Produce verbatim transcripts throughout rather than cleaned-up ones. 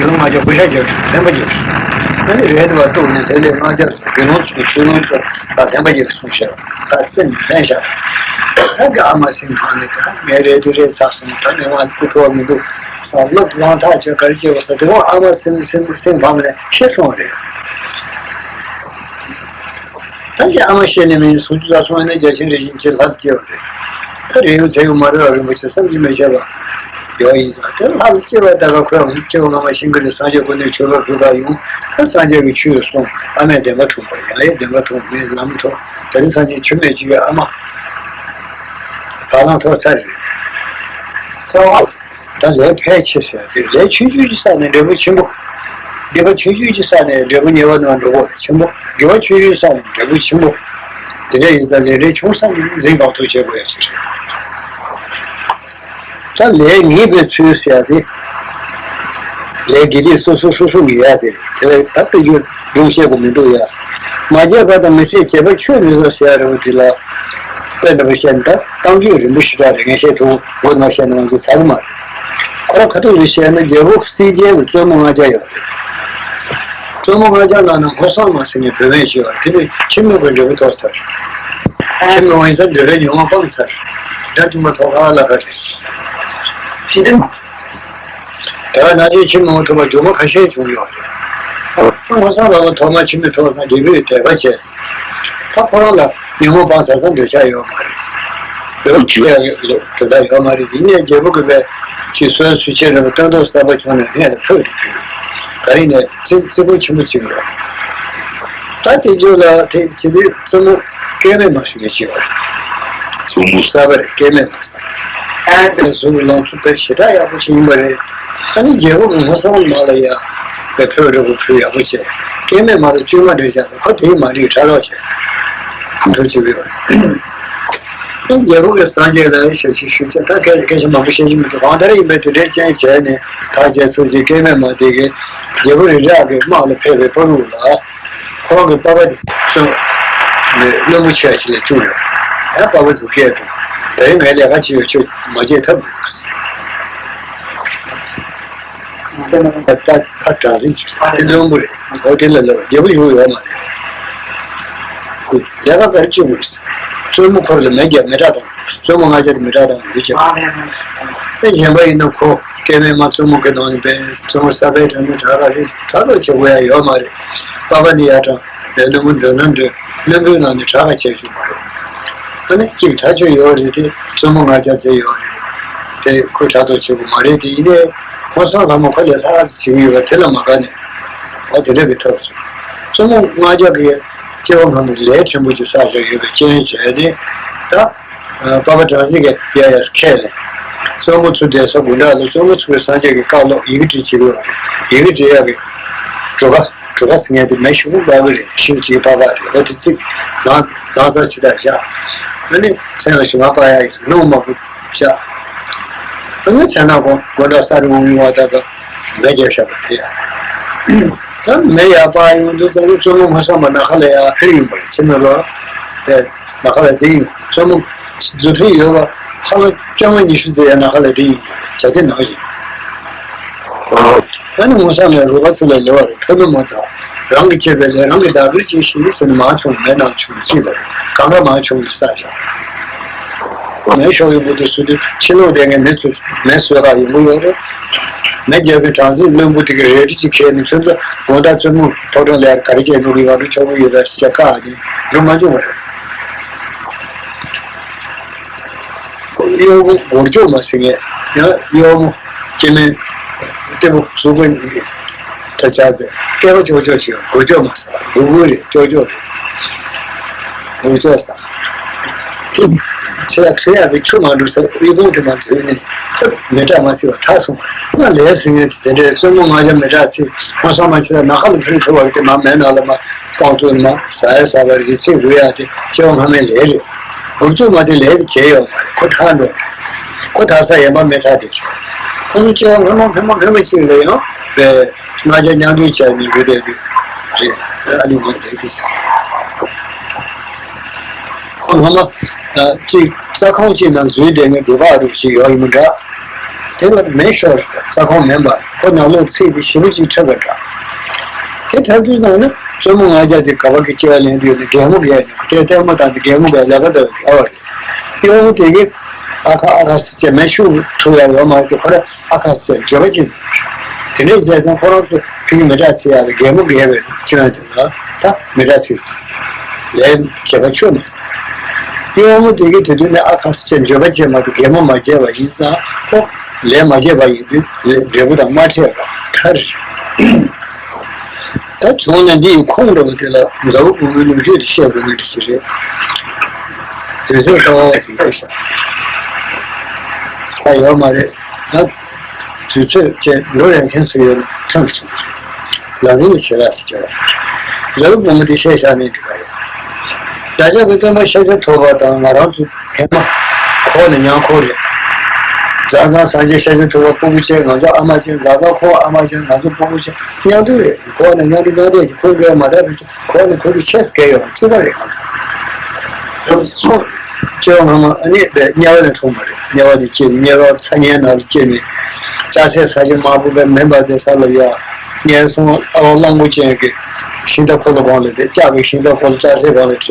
དགེ་སློང་ལྔ་བརྒྱ་བསྐོ་བཞག་བརྒྱབ་བྱས་ལྷན་པ་རྒྱབ་བྱས། ཨ་ནི་རས་དེ་བ་གཏུགས་ནས་དེ་ལས་ལྔ་བརྒྱ་དགེ་སློང་ཚོས་ཆོས་ལུང་ཚོ་ལ་ལྷན་པ་རྒྱབ་གསུངས་བཞག་ད་སེམས་ལྷན་བཞག་ད་གི་ཨ་མ་སེམས་ཕམ་ནས་ད་ངའི་རས་དེ་རས་ཚར་སོང་། ད་ངའི་དབང་དུ་ཐོག་མི་འདུག་ས་སློབ་གླང་ཐག་ཆོད་ག་རེ་བྱེད་པ་ས་དེ་འོ་ཨ་མ་སེམས་སེམས་སེམས་ཕམ་ནས་ཤི་སོང་བ་རེད། ད་ཅི་ཨ་མ་ཤི་ནས་མིན་སུམ་ཅུ་རྩ་གསུམ་ནས་བརྒྱ་བྱིན་རེ་བཞིན་གྱི་ལྷ་ལ་སྐྱེ་བ་རེད། ད་རེ་ཡོང་ཚེ་ཡོང་མ་རེད་བ། རིན་པོ་ཆེ་བསམ་གྱིས་མི་ཁྱབ་པ་ཡོད་ཡིན་ཙང་དེ་ལྷ་ལ་སྐྱེ་བ་ད་ག་ཁོས་སྐྱེ་བ་སྔ་མ་ཤིང་ཀུན་ཏུ་སངས་རྒྱས་ཀུན་ནས་མཆོད་པ་ཕུལ་བ་ཡོང་། ད་སངས་རྒྱས་ཀྱི་ཆོས་གསུངས། ཨ་མས་བདེན་པ་ཐོབ་པ་རེད། ཡང་ཡང་བདེན་པ་ཐོབ་མེད་ལམ་ཐོབ། ད་རེས་སངས་རྒྱས་ཆོས་མེད་ཅིག་གི་ཨ་མ་བ་ལང་ཐོབ་ཚར་རེད། ད་ལས་ཕལ་ཆེ་ཟེར་དེ་ལས་ཆུང་ཆུང་ཅིག་བསགས་ནས་འབྲས་བུ་ཆེན་པོ། སྡིག་པ་ཆུང་ཆུང་ཅིག་བསགས་ནས་འབྲས་བུ་ཉེ་བ་ནང་འགྲོ་དགོས་ཆེན་པོ། དགེ་བ་ཆུང་ཆུང་བསགས་ནས་འབྲས་བུ་ཆེན་པོ། དེ་འདྲ་ཡིན་ཙང་ལས་འབྲས་ཆུང་ས་ནས་འཛིན་འགག་ཐོག་བྱེད་དགོས་ཡ་ཞིག་རེད། ད་ལས་ངེས་པའི་ཚུལ་ཟེར་ཡ་དེ། ལས་དགེ་སྡིག་སོ་སོ་སོ་སོ་ངེས་ཡ་དེ་རེད། དེ་ལ་ད་དཔེ་བརྗོད་སྒྲུང་བཤད་དགོས་མི་འདུག་ཡ། མ་བྱས་པ་དང་མི་བྱེད་བྱས་པ་ཆོས་མི་ཟ་ཟེར་ཡ་རེད་བ། དེ་ལ་དཔེ་འདྲ་པོ་བཤད་ན་ད་གཏམ་རྒྱུད་རིང་པོ་ཞེ་དྲག་རེད། ངས་བཤད་ཐུབ་མགོ་ནས་བཤད་ན་ང་ཚོ་ཚར་གི་མ་རེད། ཁོ་རང་ཁ་ཐུག་ལ་བཤད་ན་རྒྱལ་པོ་གསལ་རྒྱལ་ལ་བཙུན་མོ་ལྔ་བརྒྱ་ཡོད་རེད། བཙུན་མོ་ལྔ་བརྒྱ་ནང་ན་སྔོ་བསངས་མ་ཟེར་མཁན་བུད་མེད་ཅིག་ཡོད་རེད། དེ་ནི་ཁྱིམ་མི་དགོས་འབྲས་བུ་ཐོབ་ཚར། ཁྱིམ་མི་དགོས་ཡིན་ཙང་འདོད་པའི་ཉོན་མོངས་སྤངས་ཚར། དགྲ་བཅོམ་པ་ཐོབ་ག་ལ་ག་རེད། ཞི་བདེ་མ། དེ་བས་ན་ཅིག་ཁྱིམ་མི་དགོས་ཐུབ་པ་ཇོ་མོ་ཁ་ཤས་བྱུང་ཡོད་རེད། སྔོ་བསངས་ལ་མ་ཐོག་མ་ཁྱིམ་མི་ཐོབ་ཙང་རྒྱལ་པོས་དད་པ་བྱས། ད་ཁོ་རང་ལ་ཉོན་མོངས་སྤངས་ཚར་ཙང་འདོད་ཆགས་ཡོད་མ་རེད། འདོད་ཆགས་ཡོད་དོན་དག་ཡོད་མ་རེད། ཡིན་ནའི་རྒྱལ་པོ་གིས་པས་ཅིག་གསོན་སུ་ཆེ་རེ་བ་སྟོན་ཐོག་གསར་པ་བྱུང་ནས་སྔས་ལ་ཕུལ་དུ་ཕུལ། ག་རེ་ནས་རྩེ་རྩེ་ཕུད་ཆེན་པོ་ཅིག་ཡོད། ད་དེ་རྒྱུ་ལ་དེ་དེ་དུས་བཙུན་མོ་སྐལ་མེད་མ་ཞིག་ཡོད་ཅིག་ཡོད་རེད། བཙུན་མོ་གསར་པ་རེད། སྐལ་མེད་མ་གསར་པ་རེད། བཙུན་མོ་ལང་ཚོ་དཔེ་ཞེ་དྲག་ཡག་པོ་ཞིག་ཡིན་པ་རེད། ཨ་ནི་རྒྱལ་པོ་གི་སྔོ་བསངས་མ་ལ་ཡ་པའི་ཕོ་རུ་གུ་ཕུལ་ཡག་པོ་བྱས། སྐལ་མེད་མ་ལ་བཅོས་མ་འདྲ་བྱས་སོང་། ཁོ་དེའི་མ་འགྲིག་ཕྲ་རོགས་བྱས། འགྲོ་བྱེད་པའི་བར། ཨ་ནི་རྒྱལ་པོ་གི་སངས་རྒྱས་ལ་ཞབས་ཕྱི་ཞུ་བྱས། ད་སྐད་སྐད་ཆ་མང་པོ་བཤད་རྒྱུ་མི་འདུག་གང་ལྟར་ཡིན་པའི་དེ་འདྲའི་རྐྱེན་བྱས་ནས་ད་རྒྱལ་ཚུལ་གྱི་སྐལ་མེད་མ་དེ་གི་རྒྱལ་པོ་རི་བྲག་གི་དམག་ལ་ཕེབས་པའི་ཕོ་རུ་ལ། ཁོང་གི་པ་ཕ་དེ་ཚོ་ནས་བློན་པོ་ཆེ་ཞིག་ལ་བཅུག་ཡོད། ཡང་པ་ཕ་ཟུག་སྐད་དུ་དེ་རིང་ངའི་ལས་ཀ་ཅི་ཡོད་ཁྱོད་མ་བརྗེད་ཐབས་མི་འདུག་ད་ཕ་གྲངས་སྲིད་ཅིག་དེ་བློན་པོ་རེད། འོ་དེ་ལ་ལབ་རྒྱལ་པོ་ཞུ་ཡོད་མ་རེད། ལས་ཀ་ག་རེ་བཅུག་དགོས། བཙུན་མོ་ཁོར་ལ་མེ་བརྒྱབ་མེ་སྲེག་བཏང་། བཙུན་མོ་ལྔ་བརྒྱ་དེ་མེ་སྲེག་བཏང་ཡོད་ཅེས། ཨེ་གཞན་པ་ཡིན་ན་ཁོ་སྐལ་མེད་མ་བཙུན་མོ་གི་ནང་ནས་པས་བཙུན་མོ་གསར་པའི་དྲང་ནས་དྲག་ག་རེད། ད་ལོ་བྱེད་དགོས་ཡ་ཡོད་མ་རེད། པ་ཕ་ནི་ཡ་དྲང་བའི་བློན་པོ་འདོད་ན་འདོད། བློན་པོའི་ནང་ནས་དྲག་ག་བྱེད་ཆོག་མ་རེད། ཨ་ནི་གཅིག་ཁྲ་ཆོས་ཡོད་རེད་དེ། བཙུན་མོ་ལྔ་བརྒྱ་ཙམ་ཡོད་རེད་དེ། ཁོས་ཕྲག་དོག་བྱེད་དགོས་མ་རེད་དེ། ཡིན་ནའི་ཁོ་སང་ལྷ་མོ་ཁོ་ལས་ལྷག་ཙམ་བྱེད་ཀྱི་ཡོད་པ་དེ་ལ་མ་དགའ་ནས། འོ་དེ་འདྲ་གི་ཐབས་བྱུང་། བཙུན་མོ་ལྔ་བརྒྱ་གི་སྐྱེ་བ་སྔ་མའི་ལས་ཕྲན་བུ་ཅིག་བསགས་བཞག་ཡོད་པའི་རྐྱེན་བྱས་ནས་ད། ཨ། པ་ཕ་གྲངས་སྲིད་ཀྱིས་ཡ་ཡ་ཁས་ལེན། བཙུན་མོ་ཚུར་བསྡད་ས་དགོང་དག་ལ་བཙུན་མོ་ཚུར་སངས་རྒྱས་ཀྱི་བཀའ་སློབ་ཡི་གེ་བྲིས་བྱེད་དགོས་པ་རེད། ཡི་གེ་འབྲི་ཡག་གི་གྲུ་ཁ་གྲུ་ཁ་ཟེར་མཁན་དེ་མེ་ཤོག་བུ་འབར་གི་རེད། ཤིང་གཅིག་པགས་པ་རེད། འོ་དེ་བརྩིགས་ནང་ནང་ཚར་ཇི་ལྟར་བཞག་ཨ་ནི་མཚན་ལ་ཞུ་མ་པ་ཡ་ཡིས་སྣུམ་མང་པོ་བཞག་ཨ་ནི་མཚན་ནག་གོང་དགོང་དག་ས་རི་འུ་མི་བ་ད་ག་མེ་བརྒྱབ་བཞག་པ་དེ་ཡ། ད་མེ་ཡར་སྤར་ཡོང་དུས་ཙམ་ནས་བཙུན་མོ་སྔོ་བསངས་པ་ནམ་མཁའ་ལ་ཡར་འཕུར་ཡོང་བ་རེད། ཕྱི་ནང་ལོགས་ནམ་མཁའ་ལ་ལྡིང་ཡོང་། བཙུན་མོ་རྫུ་འཕྲུལ་ཡོད་པ་ཧ་ལམ་སྐྱེ་བ་ཉི་ཤུ་ཙམ་ཡང་ནམ་མཁའ་ལ་ལྡིང་ཡོང་བ་རེད། བྱ་དེ་ནང་བཞིན། ཨ་ནི་སྔོ་བསངས་པའི་རོལ་པ་ཚུར་ལ་ལེན་པ་རེད། ཕོ་མོ་མ་དག་རང་གིས་བྱས་པའི་ལས་རང་གིས་བདག་གིར་གྱིས་ཤིག་ཟེར་ནས་མར་མཆོངས། མེ་ནང་མཆོངས་ནས་བརྩིགས་པ་རེད། གང་ག་མར་མཆོངས་ནས་བསགས་བཞག་མེ་ཤོར་ཡོང་གི་འདུག་ཟེར་དུས་ཕྱི་ལོགས་བསྡད་མཁན་མི་ཚོས་མེ་གསོད་ག་ཡོང་གི་ཡོད་རེད། མེ་རྒྱག་མཁན་གྲངས་སྲིད་བློན་པོ་དེ་གིས་རལ་གྲི་གཅིག་ཁྱེར་ནས་ཁྱོད་ཚོ་དགོང་དག་བཙུན་མོ་ཕོ་བྲང་ལ་ཡར་ག་རེ་བྱས་འགྲོ་གི་ཡོད་རེད། ཆོག་གི་ཡོད་རེད་ཟེར་བཀག་ནས་འགྲོ་མ་བཅུག་པ་རེད། གཡོག་མོ་སྒོར་ཅོག་མ་ཟེར་མཁན་ཡང་གཡོག་མོ་སྐྱེ་དམན་ལྟད་མོ་གཟུགས་པོ་ཐལ་ཆགས་ཚེ་སྐེད་པ་ཅོག་ཅོག་བྱེད། སྒོར་ཅོག་མ་ཟེར། སྒུར་སྒུར་རེད། ཅོག་ཅོག་རེད། སྒུར་ཅོག་ཟེར། ཁྱེད་ལ་ཁྲིད་ཡག་གི་ཆུ་མ་འགྲོ་ཟེར། དབུལ་ཕོངས་དེ་མ་འཛུལ་ནས་ཁོ་མེ་སྲེག་མ་བྱས་པ་ཐར་སོང་བ་རེད། ང་ལས་ཟེར་མཁན་དེ་འདྲའི་བཙུན་མོ་ལྔ་བརྒྱ་མེ་སྲེག་བྱས། སྔོ་བསངས་མ་བྱས་ན་ནམ་མཁའ་ལ་འཕུར་ཐུབ་པ་རེད་དེ། མར་མེ་ནང་ལ་མར་སྤང་བཙུགས་ནས་མར་ཟ་ཡ་ཟ་བ་རེད། ཚིག་འགུལ་ཡག་དེ་སྐྱེ་བ་སྔ་མའི་ལས་རེད། སྒུར་ཅོག་མ་དེ་ལས་དེ་བྱས་ཡོད་མ་རེད། ཁོ་ཐར་འགྲོ། ཁོ་ཐར་ས་ཡན་པ་མེ་ཐག་དེ་རེད། ཁོ་ཚོ་སྐྱེ་བ་སྔ་མ་སྔ་མ་སྔ་མ་ཅིག་ལ་ཡང་པའི་ལྔ་བརྒྱ་མཉམ་འདུས་བྱས་ནས་འགྲོ་བསྡད་དུས་རེད། ཨ་ནི་ངས་ལས་དེ་ཟེར། ཁོ་སྔ་མ་ཅིག་ས་ཁོངས་ཅིག་ནང་འཛུལ་བསྡད་ནས་འགྲོ་བ་རུ་ཞིག་ཡོད་ཡིན་མི་འདྲ། དེ་ལ་མེ་ཤོར། རྩྭ་ཁོང་མེད་པ། ཁོ་ནང་ལོགས་ཚིག་དེ་ཞེ་པོ་ཅིག་འཁྲབ་པ་འདྲ། དེ་འཁྲབ་དུས་ཙང་ན་བཙུན་མོ་ལྔ་བརྒྱ་དེ་ག་པ་གི་སྐྱེ་བ་ལེན་དུས་ནི་རྒན་མོ་རྒས་ནི་དེ་ལྟད་མོ་བལྟས་ཏེ་རྒན་མོ་རྒས་ལས་ཀ་དེ་ལ་དགའ་བ་རེད། གཡོག་མོ་དེ་གིས་ཨ་ཁ་ཨ་ཁ་ཟེར་བྱས་མེ་ཤུགས་ཐུག་ཡ་ཡོད་མ་རེད་དེ་ཁོ་ར་ཨ་ཁ་ཟེར་བརྗོད་པ་ཅིག་འདུག་དེ་འདྲས་བྱས་ཙང་ཁོ་རང་ཚོ་ཕ་གི་མི་དྲག་ཚེ་ཡ་ལ་རྒན་མོ་རྒས་པའི་སྐྱོན་དེ་ལ་ད་མི་དྲག་ཚེ་ལས་བྱེད་པ་ཆོད་མ་སོང་། གཡོག་མོ་དེ་གིས་དེ་དུས་ནས་ཨ་ཁ་ཟེར་བརྗོད་པ་བྱས་མ་གཏོགས་རྒན་མོ་མ་བརྗེད་པ་ཡིན་ཙང་ཁོ་ལས་མ་བྱས་པ་ཡིན་དུས་འབྲས་བུ་དང་མ་འཕྲད་པ་ཐར། ད་བྱུང་ན་འདི་ཡི་ཁུངས་འདྲ་བོ་དེ་ལ་མཛའ་བོ་བུ་མོའི་ལོ་རྒྱུས་དེ་བཤད་དགོས་ངེས་ཀྱི་རེད། དུས་ཚོད་དཀའ་བ་ཞིག་རེད་ཤག་ད་ཡོད་མ་རེད། ད་དུས་ཚོད་བཅད་འགྲོ་ཡང་མཁན་སུ་ཡོད་ན་ཐོན་གྱི་ཆོག་གི་རེད། ལམ་རིམ་ལ་ཞེ་དྲག་ཞིག་བྱས་པ། མཛའ་བོ་བུ་མོ་དེ་བཤད་བཞག་ནས་འགྲིག་ག་ཡ། བདག་ཅག་གི་སྟོན་པ་ཤཱཀྱ་ཐུབ་པ་དང་ང་རང་ཚོ་ཧེ་མ་ཁོག་ནས་ཉང་ཁོག་རེད། བཟའ་ཚང་སངས་རྒྱས་ཤཱཀྱ་ཐུབ་པ་སྤུ་གུ་ཆེ། ང་ཚོ་ཨ་མ་ཆེ། བཟའ་ཚང་ཁོག་ཨ་མ་ཆེ། ང་ཚོ་སྤུ་གུ་ཆེ། མཉམ་དུ་རེད། ཁོག་ནས་མཉམ་དུ་མཉམ་འདས་ཀྱི་ཁོག་འགལ་མ་དག་པའི་ཁོག་ནས་ཁོག་གི་ཆེས་བརྒལ་ཡོད་པ་གཅིག་པ་རེད། ང་ཚོ་སྤྱི་བོ་སྔ་མ་ཨ་ནི་དམྱལ་བ་ནས་འཁྲུངས་པ་རེད། དམྱལ་བ་ནས་སྐྱེས་ནས་དམྱལ་བ་ཚ་དམྱལ་ནང་ལ་སྐྱེས་ནས་ལྕགས་སྲེག་ས་ཆ་དམར་པོ་པའི་མེ་འབར་དེ་ས་ལ་ཡ། ངན་སོང་ཨ་བ་གླང་པོ་ཅན་གྱི་ཤིང་རྟ་འཁོར་ལོ་སྒང་ལ་བསྡད། ལྕགས་ཀྱི་ཤིང་རྟ་འཁོར་ལོ་ལྕགས་སྲེག་སྒང་ལ་བྲེགས།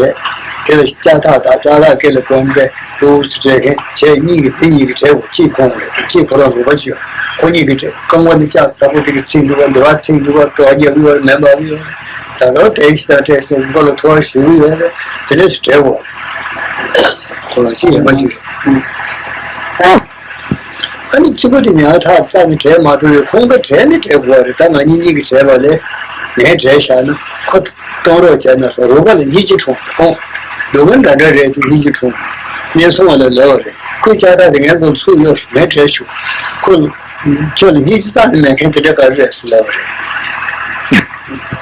དེ་ལ་ལྕགས་ཐག་དང་ལྕགས་ཐག་སྐེ་ལ་གོན་པའི་ཏོག་ཙམ་བྲེག་མཁན་བྱས་གཉིས་ཀྱི་མི་གཉིས་ཀྱི་བྲེག་གོ་གཅིག་ཁོང་རེད། གཅིག་ཁོ་རང་རོགས་པ་བྱེད། ཁོ་གཉིས་ཀྱི་བྲེག་རྐང་པ་ནི་ལྕགས་ས་ཕོ་དེ་གི་ཚིག་འདུག་པ་འདི་བ་ཚིག་འདུག་པ་ཏོག་རྒྱབ་ཡོད་མེད་པ་ཡོད། ད་དུང་དེ་ཞིག་དང་བྲེགས་སོང་མགོ་ལ་ཐོ་བ་ཞུ་གི་ཡོད་རེད། དེ་འདྲས་སུ་བྲེག་གོ་ཁོ་རང་ཅི་ཡན་པ་ཞིག་རེད། ཨ་ནི་གཅིག་པོ་དེ་ཉག་ཐག་རྩ་ནས་བྲལ་མ་ཐུབ་པའི་ཁོང་ཁ་བྲལ་ནས་བྲལ་དགོས་པ་རེད། ད་ང་གཉིས་གཉིས་ཀྱིས་བྲལ་བ་ལས་ངས་བྲལ་བཞག་ན་ཁོ་གཏོང་རོགས་བྱས་ན་སོང་། རོགས་པ་ལ་སྙིང་རྗེ་འཁྲུངས་ཁོང་སྡུག་བསྔལ་འདྲ་འདྲ་རེད་དེ་སྙིང་རྗེ་འཁྲུངས། ངན་སོང་བ་ལ་ལེ་བ་རེད། ཁོས་ལྕགས་ཐག་དེ་ངའི་མགོ་ཚུགས་ཡོད་ངས་བྲལ་བཅུག་ཁོ་ཁྱོད་ལ་སྙིང་རྗེ་རྩ་ནས་མེད་མཁན་དེ་འདྲ་ག་རེ་རེད་ཟེར་ལབ་པ་རེད།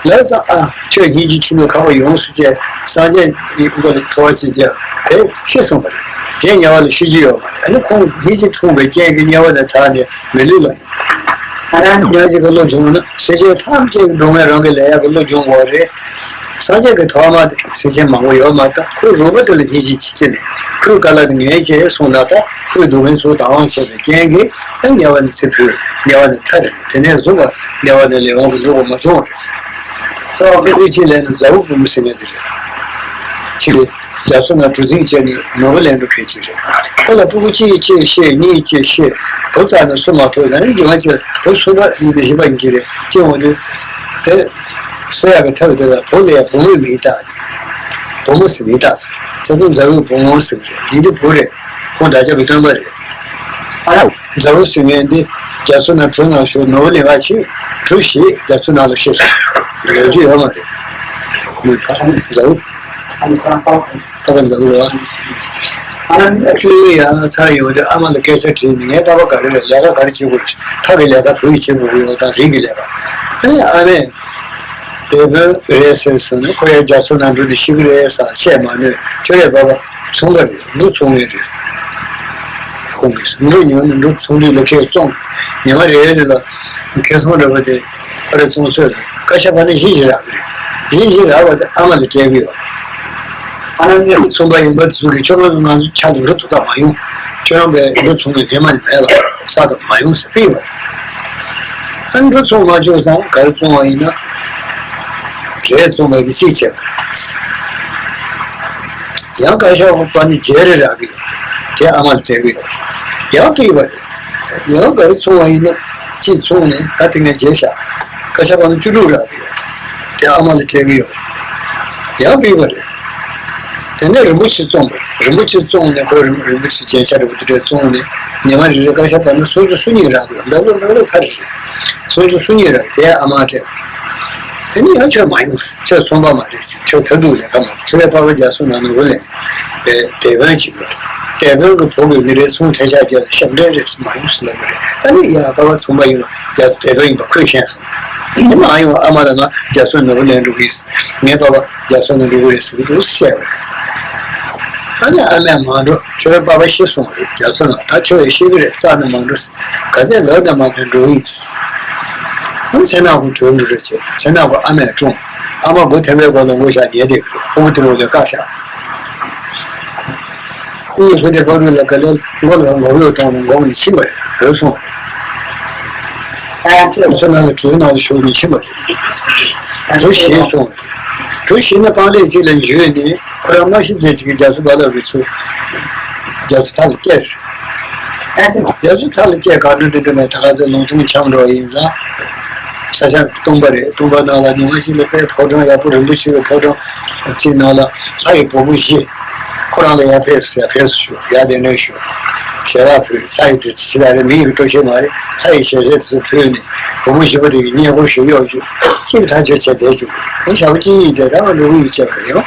ལབ་ཙང་ཨ་ཁྱོད་སྙིང་རྗེ་ཆེན་པོ་ཁ་བ་ཡོངས་སུ་བཅད་སངས་རྒྱས་ཀྱི་མགོ་ལ་ཐོ་བ་ཅིག་བརྒྱབ་དེ་ཤི་སོང་བ་རེད། གཞན་དམྱལ་བ་ལ་ཤི་རྒྱུ་ཡོད་མ་རེད། ཨ་ནི་ཁོང་སྙིང་རྗེ་འཁྲུངས་པའི་རྐྱེན་གྱིས་དམྱལ་བ་ནས་ཐར་ནས་མི་ལུས་ལ་ཡིན། ཁྱེད་རང་གཉའ་ཞིག་གི་བློ་བྱུང་ན་སེམས་ཅན་ཐམས་ཅད་ཀྱི་སྡུག་བསྔལ་རང་གིས་ལས་ཡག་གི་བློ་འབྱུང་དགོས་རེད། སངས་རྒྱས་ཀྱི་ཐོག་མ་དེ་སེམས་ཅན་མང་པོ་ཡོད་མ་རེད། ཁོའི་རོགས་པ་དེ་ལ་སྙིང་རྗེ་ཆེ་ཆེ་ནས་ཁོའི་བཀའ་སློབ་དེ་ངས་བྱས་སོང་ན་ད་ཁོའི་སྡུག་བསྔལ་ཚོ་དང་བ་བྱས་པའི་རྐྱེན་གྱིས་ཨ་དམྱལ་བ་ནས་ཚེ་འཕོས། དམྱལ་བ་ནས་ཐར་རེད། དེ་ནས་བཟུང་བ་དམྱལ་བ་ནས་ལས་དབང་གི་འགྲོ་དགོས་མ་བྱུང་བ་རེད། གཙོ་བོ་དཔེ་ཁྲིད་ཅིག་ལས་ནི་མཛའ་བོ་བུ་མོ་ཟེར་མཁན་དེ་རེད། ཅི་རེད། རྒྱ་མཚོ་ནང་གྲུ་གཟིངས་བྱས་ནས་ནོར་བུ་ལེན་འགྲོ་མཁན་ཅིག་རེད། ཁོ་ལ་སྤུ་གུ་གཅིག་གཅིག་བཤད་གཉིས་གཅིག་བཤད་བུ་བཙའ་ནས་སུ་མ་ཐུག་ཡང་ན་རྒྱུ་མ་ཅིག་བུ་སུ་འདྲ་ཡིན་པའི་བཞི་པ་ཡིན་གྱི་རེད་ཅེས་འོང་དུས་དེ་གསོ་ཡག་གི་ཐབས་དེ་ལ་བུ་ལ་ཡང་བུ་མོའི་མིང་བཏགས་ནས་བུ་མོ་ཟེར་མིང་བཏགས། དེ་ཚོ་མཛའ་བོའི་བུ་མོ་ཟེར་གི་རེད། ཡིན་དུས་བུ་རེད། ཁོང་བདག་ཅག་གི་སྟོན་པ་རེད། ཨ་ར། མཛའ་བོ་ཟེར་མཁན་འདི་རྒྱ་མཚོ་ནང་གྲུ་ནང་ཞུགས་ནོར་བུ་ལེན་ག་ཕྱིན། གྲུ་ཞིག་རྒྱ་མཚོ་ནང་ལ་ཤོར་སོང་། ལོ་རྒྱུས་ཡོད་མ་རེད། མོས་ཕ་མཛའ་བོ། ཕ་མ་མཛའ་བོ་རེད་བ། ཨ་ནི་ཅུང་ཡང་ཚར་ཡོང་དུས་ཨ་མ་ལ་སྐད་ཆ་དྲིས་ནས་ངའི་ཏག་ཏག་ག་རེ་རེད། ལས་ཀ་ག་རེ་བྱེད་དགོས་རེད། ཕ་གི་ལས་ཀ་བུ་ཡིས་བྱེད་དགོས་ཀྱི་ཡོད་དང་རིགས་ཀྱི་ལས་ཀ། ཨ་ནི་ཨ་མས། དེད་དཔོན་རེད་ཟེར་སོང་ན་ཁོ་ཡང་རྒྱ་མཚོ་ནང་འགྲོ་དུས་ཤི་གི་རེད་ཟེར་བཤད་མ་ནུས། ཁྱོད་རེད་པ་པ་ཚོང་པ་རེད། འབྲུ་ཚོང་མཁན་རེད། ཁོང་གིས་འབྲུ་ཉོས་ནས་འབྲུ་ཚོང་དུས་ལ་ཁས་བཙོང་། ཉི་མ་རེ་རེ་ལ་ཁེ་བཟང་འདྲ་པོ་དེ་ཨ་རེ་བཙོང་ཚོད་ལ་ཀ་ཤ་པ་ནི་གཞི་ཞིག་རག་གི་རེད། གཞི་ཞིག་རག་པ་དེ་ཨ་མ་ལ་སྤྲད་གི་ཡོད། ཨ་ནི་ཚོང་པ་ཡིན་པ་དེ་ཚོ་གིས་ཁྱོད་རང་གིས་ང་ཚོ་ཆ་ལ་འབྲུ་བཙོང་ག་མ་ཡོང་། ཁྱོད་རང་པའི་འབྲུ་ཚོང་གི་ཉི་མ་ནི་མེད་ལ་ས་དང་མ་ཡོང་ཟེར་ཕུལ་བ་རེད། ཨ་ནི་འབྲུ་ཚོང་མ་བཅུག་ཙང་ག་རེ་བཙོང་བ་ཡིན་ན། རས་བཙོང་བའི་གི་གཅིག་བྱས་པ་རེད། ཡང་ཀ་ཤ་པ་ནི་བརྒྱད་རེ་རག་གི་ཡོད། དེ་ཨ་མ་ལ་སྤྲད་གི་ཡོད། ཡང་ཕུལ་བ་རེད། ཡང་ག་རེ་བཙོང་བ་ཡིན་ན་གཅིག་བཙོང་ནས་ད་དེ་ངས་བརྗེད་བཞག་ཀ་ཤ་པ་ནི་བཅུ་དྲུག་རག་གི་ཡོད། དེ་ཨ་མ་ལ་སྤྲད་གི་ཡོད། ཡང་ཕུལ་བ་རེད། དེ་ནས་རིན་པོ་ཆེ་བཙོང་བ་རེད། རིན་པོ་ཆེ་བཙོང་ནས་ཁོས་རིན་རིན་པོ་ཆེ་རྒྱན་ཆ་རིན་པོ་ཆེ་བཙོང་ནས་ཉི་མ་རེ་རེ་ཀ་ཤ་པ་ནི་སུམ་ཅུ་སོ་གཉིས་རག་གི་ཡོད། འདབ་ལོ་འདབ་ལོ་ཕར་རེད། སུམ་ཅུ་སོ་གཉིས་རག་དེ་ཨ་མ་སྤྲད་པ། དེ་ནི་ཡང་ཁྱོད་མ་ཡོང་། ཁྱོད་ཚོང་པ་མ་རེད། ཁྱོད་ད་དུང་ལས་ཀ་མ་རེད། ཁྱོད་པ་པ་རྒྱ་མཚོ་ནང་ནོར་བུ་ལེན་པའི་དེད་དཔོན་ཅིག་རེད། དེད་དཔོན་གྱི་བུ་གིས་ནི་རེ་ཚོང་ཐལ་ཆ་རྒྱག་ལ་ཞབས་འདྲེན་རེད་མ་ཡོང་ཟེར་ལབ་པ་རེད། ཨ་ནི་ཡ་པ་པ་ཚོང་པ་ཡིན་པ་རྒྱ་དེད་དཔོན་ཡིན་པ་ཁོས་ཤེས་སོང་། དེ་མ་ཡོང་ཨ་མ་ལ་ང་རྒྱ་མཚོ་ནོར་བུ་ལེན་འགྲོ་གི་ཡིན། ངའི་པ་པ་རྒྱ་མཚོ་ནང་འགྲོ་གི་རེད་ཟེར་གི་འདུག་བཤད་པ་རེད། ཨ་ནི་ཨ་མས་མ་འགྲོ། ཁྱོད་པ་པ་ཤི་སོང་བ་རེད། རྒྱ་མཚོ་ནང་ད་ཁྱོད་ཡང་ཤི་གི་རེད། རྩ་ནས་མ་འགྲོ་ཟེར། ག་ཚད་ལབ་ན་མ་ཕན་འགྲོ་གི་ཡིན། ཨ་ནི་མཚན་ནག་པོ་བྲོས་འགྲོ་རེད་བྱས། མཚན་ནག་པོ་ཨ་མས་བཀྲོངས། ཨ་མ་མགོ་ཐེམ་པའི་སྒོ་ལ་མགོ་བཞག་ཉལ་བསྡད་ཀྱི་རེད། ཕྲུ་གུ་དེ་ལོག་ལ་བཀག་བཞག་གཉིས་བུ་དེ་ཕ་རུ་ལ་ག་ལེར་མགོ་ལ་ངོ་བོས་གཏོང་ནས་འགོག་ནས་ཕྱིན་པ་རེད། བྲོས་སོང་བ་རེད། ཨ་ཅེ། ཚོ་ནང་ལ་གྲུ་ནང་ལ་ཞུགས་ནས་ཕྱིན་པ་རེད། གྲུ་བཞེས་སོང་བ་རེད། གྲུ་བཞེས་ནས་སྤང་ལེབ་གཅིག་ལ་འཇུས་ནས་ཁོ་རང་མ་ཤི་ཚེ་གཅིག་གི་རྒྱ་མཚོ་རྦ་རླབས་ཀྱི་ཚུར་རྒྱ་མཚོ་མཐའ་ལ་བསྐྱལ་རེད། རྒྱ་མཚོ་མཐའ་ལ་བསྐྱལ་ག་འགྲོ་འདི་འདྲ་མེད། ད་ག་ཚོད་ལུང་སྟོང་འཁྱམས་འགྲོ་ཡིན་ཙང་། ས་ཆ་སྟོང་པ་རེད། སྟོང་པ་ནང་ལ་ཉི་མ་གཅིག་ལ་དཔེ་ཕོ་བྲང་ཡག་པོ་རིན་པོ་ཆེ་བའི་ཕོ་བྲང་གཅིག་ནང་ལ་ལྷ་ཡི་བུ་མོ་བཞི། ཁོ་རང་ལ་ཡར་ཕེབས་སུ་ཡར་ཕེབས་སུ་ཞུ། ཡར་གདན་འདྲེན་ཞུ། ཞལ་ལག་ཕུལ། ལྷ་ཡི་དེ་ཕྱི་ལ་རེ་མི་ཡི་གི་ལྟོ་ཆས་མ་རེད། ལྷ་ཡི་ཞལ་ཟས་དེ་ཚོ་ཕུལ་ནས་བུ་མོ་བཞི་པོ་དེ་གི་གཉེན་པོ་ཞིག་གཡོག་བཅུག་གཅིག་གི་ཐག་གཅོད་བྱས་བསྡད་བཅུག་ཨེ་ཞག་པོ་གཅིག་གཉིས་དེ་ད་ང་འགྲོ་གི་ཡོད་ཅེས་པ་རེད།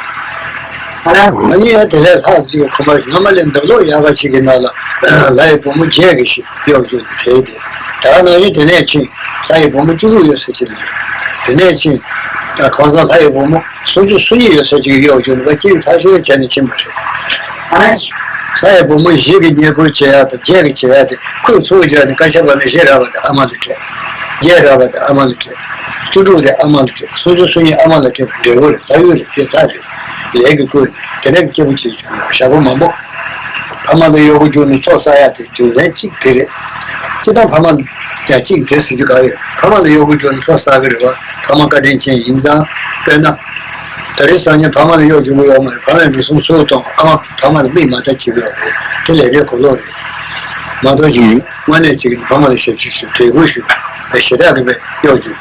ཨ་ནི་ཡང་དེ་ལས་ལྷག་ཅིག་ཁོ་མ་སྔ་མ་ལས་འདབ་ལོག་ཡག་ག་ཅིག་གི་ནང་ལ་ལྷ་ཡི་བུ་མོ་བརྒྱད་ཀྱི་ཞིག་གཡོག་བཅུག་ནས་དེ་དེ་ད་ནང་བཞིན་དེ་ནས་ཕྱིན། ལྷ་ཡི་བུ་མོ་བཅུ་དྲུག་ཡོད་ས་ཅིག་ལ་དེ་ནས་ཕྱིན། ད་ཁོང་ཚོ་ལྷ་ཡི་བུ་མོ་སུམ་ཅུ་སོ་གཉིས་ཡོད་ས་ཅིག་གཡོག་བཅུག་ནས་ཕར་གཅིག་ཐག་ཆོད་བྱས་ནས་ཕྱིན་པ་རེད། ལྷ་ཡི་བུ་མོ་བཞི་གི་གཉེན་པོར་བྱེད་ཡག་དང་བརྒྱད་ཀྱི་བྱེད་ཡག་དེ་ཁོས་ཚུར་བརྒྱབ་ནས་ཀ་ཤ་པ་ནས་བཞི་རག་པ་དང་ཨ་མ་ལ་སྤྲད། བརྒྱད་རག་པ་དང་ཨ་མ་ལ་སྤྲད། བཅུ་དྲུག་དེ་ཨ་མ་ལ་སྤྲད། སུམ་ཅུ་སོ་གཉིས་ཨ་མ་ལ་སྤྲད་པའི་འབྲས་བུ་རེད། ལྷ་ཡུལ་རེད། དེ་ལྷ་རེད། ལས་ཀྱི་བསྐོས་ནས་དེ་འདྲ་གི་སྐྱེས་བུ་ཅིག་བྱུང་བ་ཞག་པོ་མང་པོ། ཕ་མ་ལ་གཡོག་པོ་བཅུག་ནས་ཚོགས་བསགས་ཡག་དེ་རྒྱུ་མཚན་གཅིག་དེ་རེད། སྤྱིར་བཏང་ཕ་མ་ལ་ཡང་གཅིག་དེ་ཟེར་རྒྱུ་ག་ཡོད། ཕ་མ་ལ་གཡོག་པོ་བཅུག་ནས་ཚོགས་བསགས་ཀྱི་རེད་བ། ཕ་མ་བཀའ་དྲིན་ཅན་ཡིན་ཙང་། དཔེར་ན། ད་རེས་སང་ཉིན་ཕ་མ་ལ་གཡོག་བཅུག་གི་ཡོད་མ་རེད། ཕ་མས་འགྲོ་སོང་ཚུར་གཏོང་། ཨ་མ་ཕ་མ་ལ་མིག་མ་ལྟ་བྱེད་ཀྱི་ཡོད་རེད། དེ་ལས་ཀའི་གོ་ལོག་རེད། མ་གཏོགས་ཀྱི་དངོས་གནས་ཅིག་ཕ་མ་ལ་ཞབས་ཞུ་ཞུ། དད་གུས་ཞུ། ཞེ་དྲག་གི་བས་གཡོག་བཅུག་